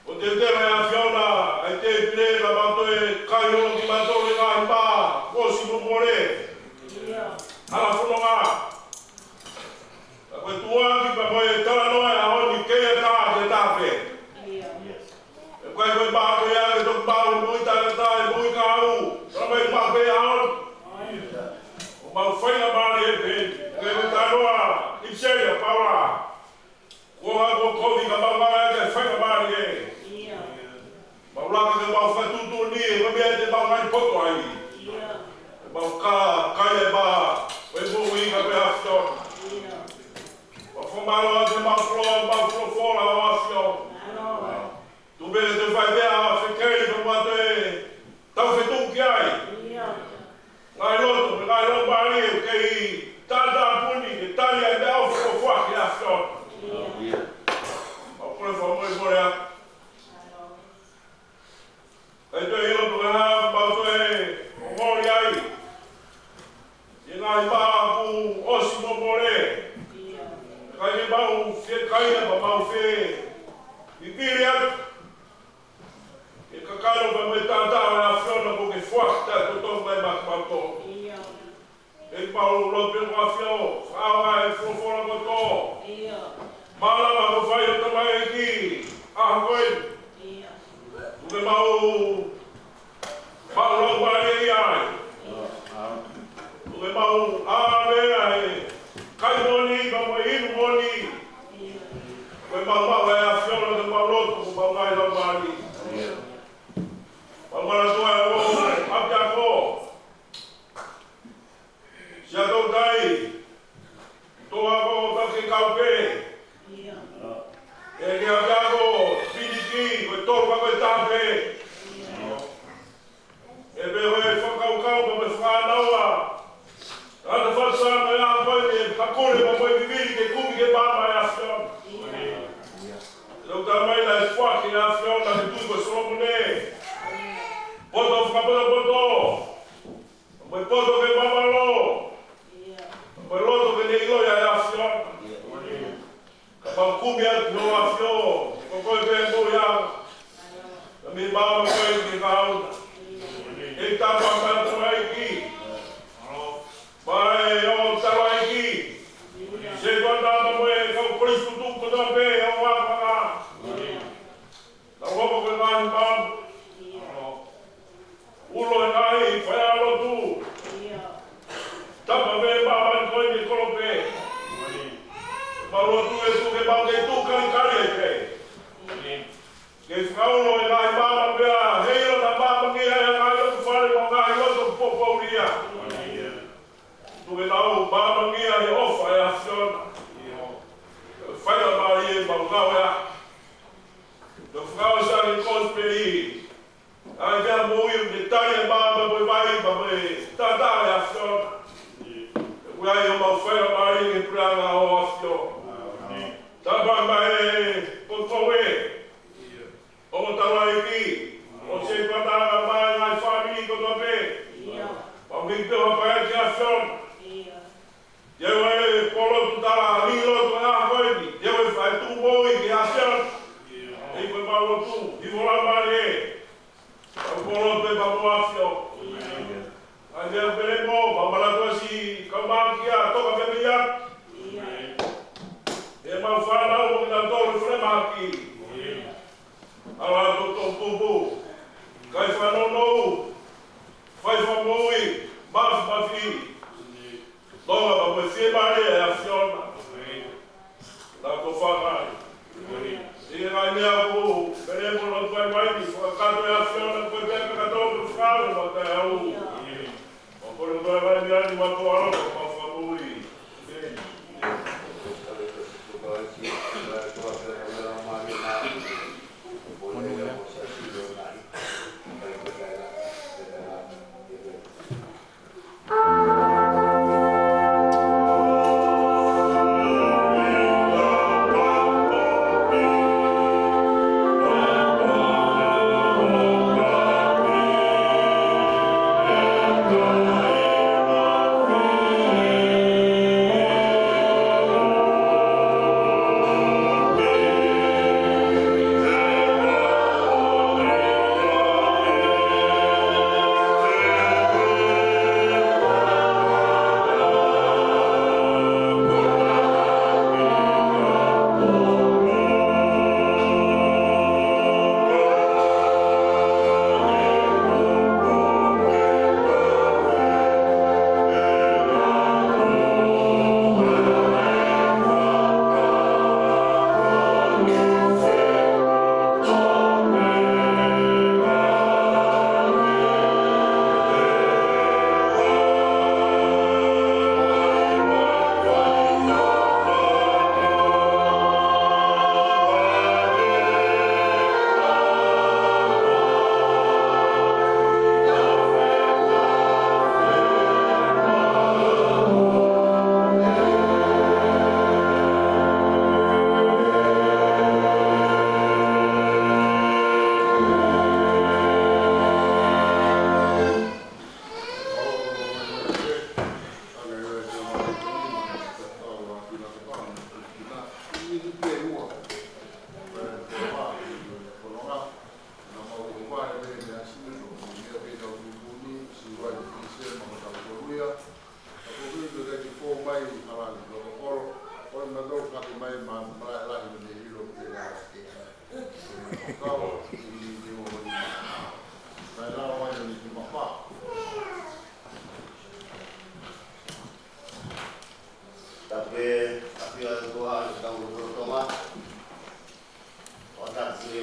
ʻO te tela ʻa e ʻAfiona, ʻa e tēpile naʻa mau toe kai holo kimautolu ʻi he ngaahi mā, ʻosi mo mole. Hala fononga. Ka ko e tuʻuaki pea mo e talanoa ʻo e ʻaho ni ke ʻatā, ke ʻatā pē. ʻE ʻikai ko e maʻu pē ia ke toki maʻu e moʻui taʻengata, e moʻui kahaʻu. Ka mai maʻu pē ʻaho ni. ʻO mau faingamālie pē. Ke ko e talanoa ʻi he ʻipiseli ʻa Paula. Kuonga kuo kovi ka mau ngāue ke faingamālie. Mau laka ke mau fakatuʻutuʻuni, ko e meʻa te mau ngaahi poto ai. Mau ka, kai e mā, ko e moʻui ka ko e ʻAfiona. Mau fakamālō atu mau folofola, mau folofola ʻo ʻAfiona. Tuku pē ke toe fai pē ʻa Fekeli pea mo ʻAkai, tau fetuku ki ai. Ngaahi loto, ngaahi laumālie, kei tātāpuni, ke tali ʻa e meʻaʻofa kuo foaki ʻe he ʻAfiona. Mau kole fakamolemole atu. Kae toe ʻilo pē ko e hā ʻoku mau toe ongoʻi ai. ʻI he ngaahi mā kuo ʻosi mo mole. Kae ke mau fiekaia, pea mau fie vivili atu. Ke kakano pea mo e taʻataʻa ʻo e ʻAfiona kuo ke foaki taʻetotongi mai maʻa kimautolu. ʻEiki, mau lotu pē ko e ʻAfio, fakaʻaongaʻi e folofola kotoa. Mālama ko e fai ʻo e tamaioʻeiki, ʻaho ko eni. Tuku ke mau maʻu laumālie ai. Tuku ke mau ʻave ʻa e kai moʻoni, pea mo e inu moʻoni. Ko e mau maʻu ʻa e ʻAfiona, ko e mau lotu, ko e mau ngaahi laumālie. Mau manatua ʻa e ʻapiako. Siaʻatoutai, tō ako taki kau pē. ʻEiki, ʻapiako Finiki, ko e tō ako ko e tā pē. ʻE pē ko e fakakaukau, ko e fānau ʻa e ʻAfio Faka-Samoa ʻa ko ē, ʻe hakule pea mo e vivili ke kumi ke maama ʻe he ʻAfiona. ʻE ʻoku talamai naʻe foaki ʻe he ʻAfiona ʻa e tuʻi ko Solomone. Poto fakapotopoto. Mo e poto ke māmālō. Mo e loto ke ne ʻiloʻi ʻa e ʻAfiona. Ka mau kumi atu ki hoʻo ʻAfio, ko koe pē mo ia. Ka mei maama koe ki he kahaʻu na. ʻEiki, tāpuakiʻi ʻa e tamaioʻeiki. Mo e ʻo tamaioʻeiki. Setuata pea mo e kau kolisi tutuku kotoa pē ʻo e ʻapiako. Tau hoko ko e ngaahi maama. Ulo e ngaahi faiʻanga lotu. Tapa pē maama ko eni kolope. Mau lotu ʻEiki ke mau kei tuʻu kalikali ai pē. Ke fakaulo e ngaahi maama pea heiʻilo naʻa maamangia e ngaahi lotu fale mo e ngaahi lotu poupoulia. Tuku ke nau maamangia he ʻofa ʻa e ʻAfiona. Faingamālie mau ngāue ai. Tau fakaʻosi ʻa e kosipeli. ʻA e meʻa moʻui ʻoku ne tali e maama mo e vai pea mo e taʻataʻa ʻo e ʻAfiona. ʻOku ʻi ai homau faingamālie ki he puleʻanga ʻo e ʻAfiona. Tāpuakiʻi mai e poupou ē. ʻO tamaioʻeiki, ʻo setuata mai ngaahi fāmili kotoa pē. Mau kei pehē ʻo hapai ki he ʻAfiona. Te u ʻai e polotu tala ni loto ʻa ko eni. Te u ʻai fai tuʻu moʻui ki he ʻAfiona. ʻEiki, ko e mau lotu, ʻi he fola male. Mau polotu ʻe pea mo e ʻAfio. ʻAi meʻa pele mo, mau manatua siʻi kau mākia. Kau fānau ʻo kinautolu ʻi he mahaki. ʻAlu atu ʻo toʻo pupu, kai fakanounou, fai fakamoʻui, mafimafi. Nonga pea mo e fiemālie ʻa e ʻAfiona. Nau ko fānau. ʻI he ngaahi meʻa ʻoku pele mo lotu ai mai ni, fakakakato ʻe he ʻAfiona ko e pea kakato ko e fānau mo te au. ʻO kole ko e ngaahi meʻa ni ma ko alo ko ma fakamoʻui. Tapu ki he ʻAfiona ʻi he tau lotolotonga. ʻO tapu ki he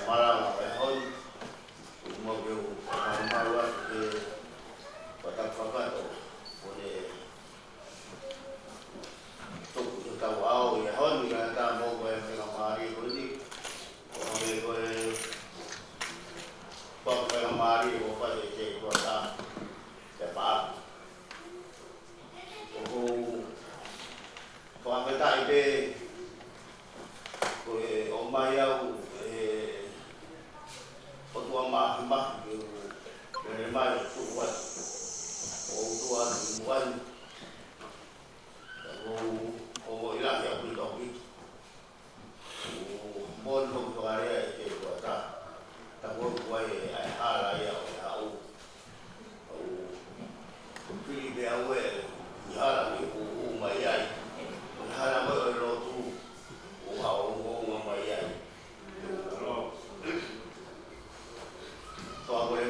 malanga ʻo e ʻaho ni. ʻOku mau ke u fakamālō atu ki he tapu kakato ʻoku ne tuku ʻi hotau ʻao ʻi he ʻaho ni, kae ʻatā mo e faingamālie ko eni. ʻO hangē ko e faingamālie kuo fai ʻe he ʻOtua ke paʻaku. ʻOku ou fakafetaʻi pē ko e ʻomai au ʻe he ʻOtua Mafimafi ke u lele mai ʻo tuʻu atu, ʻo tuʻu atu ʻi muʻa ni. ʻOku ou ongoʻi lahi ʻaupito ʻaupito. ʻOku moʻoni hoku fakalea ʻi he ʻOtua. Tapu atu ai ʻa e hala ia ʻo e haʻu. ʻOku pili pē au ʻe he hala ni ʻoku ou ʻomai ai. Ko e hala mai ʻo e lotu ʻoku ou haʻu ʻo ʻomai ai. Toa ko e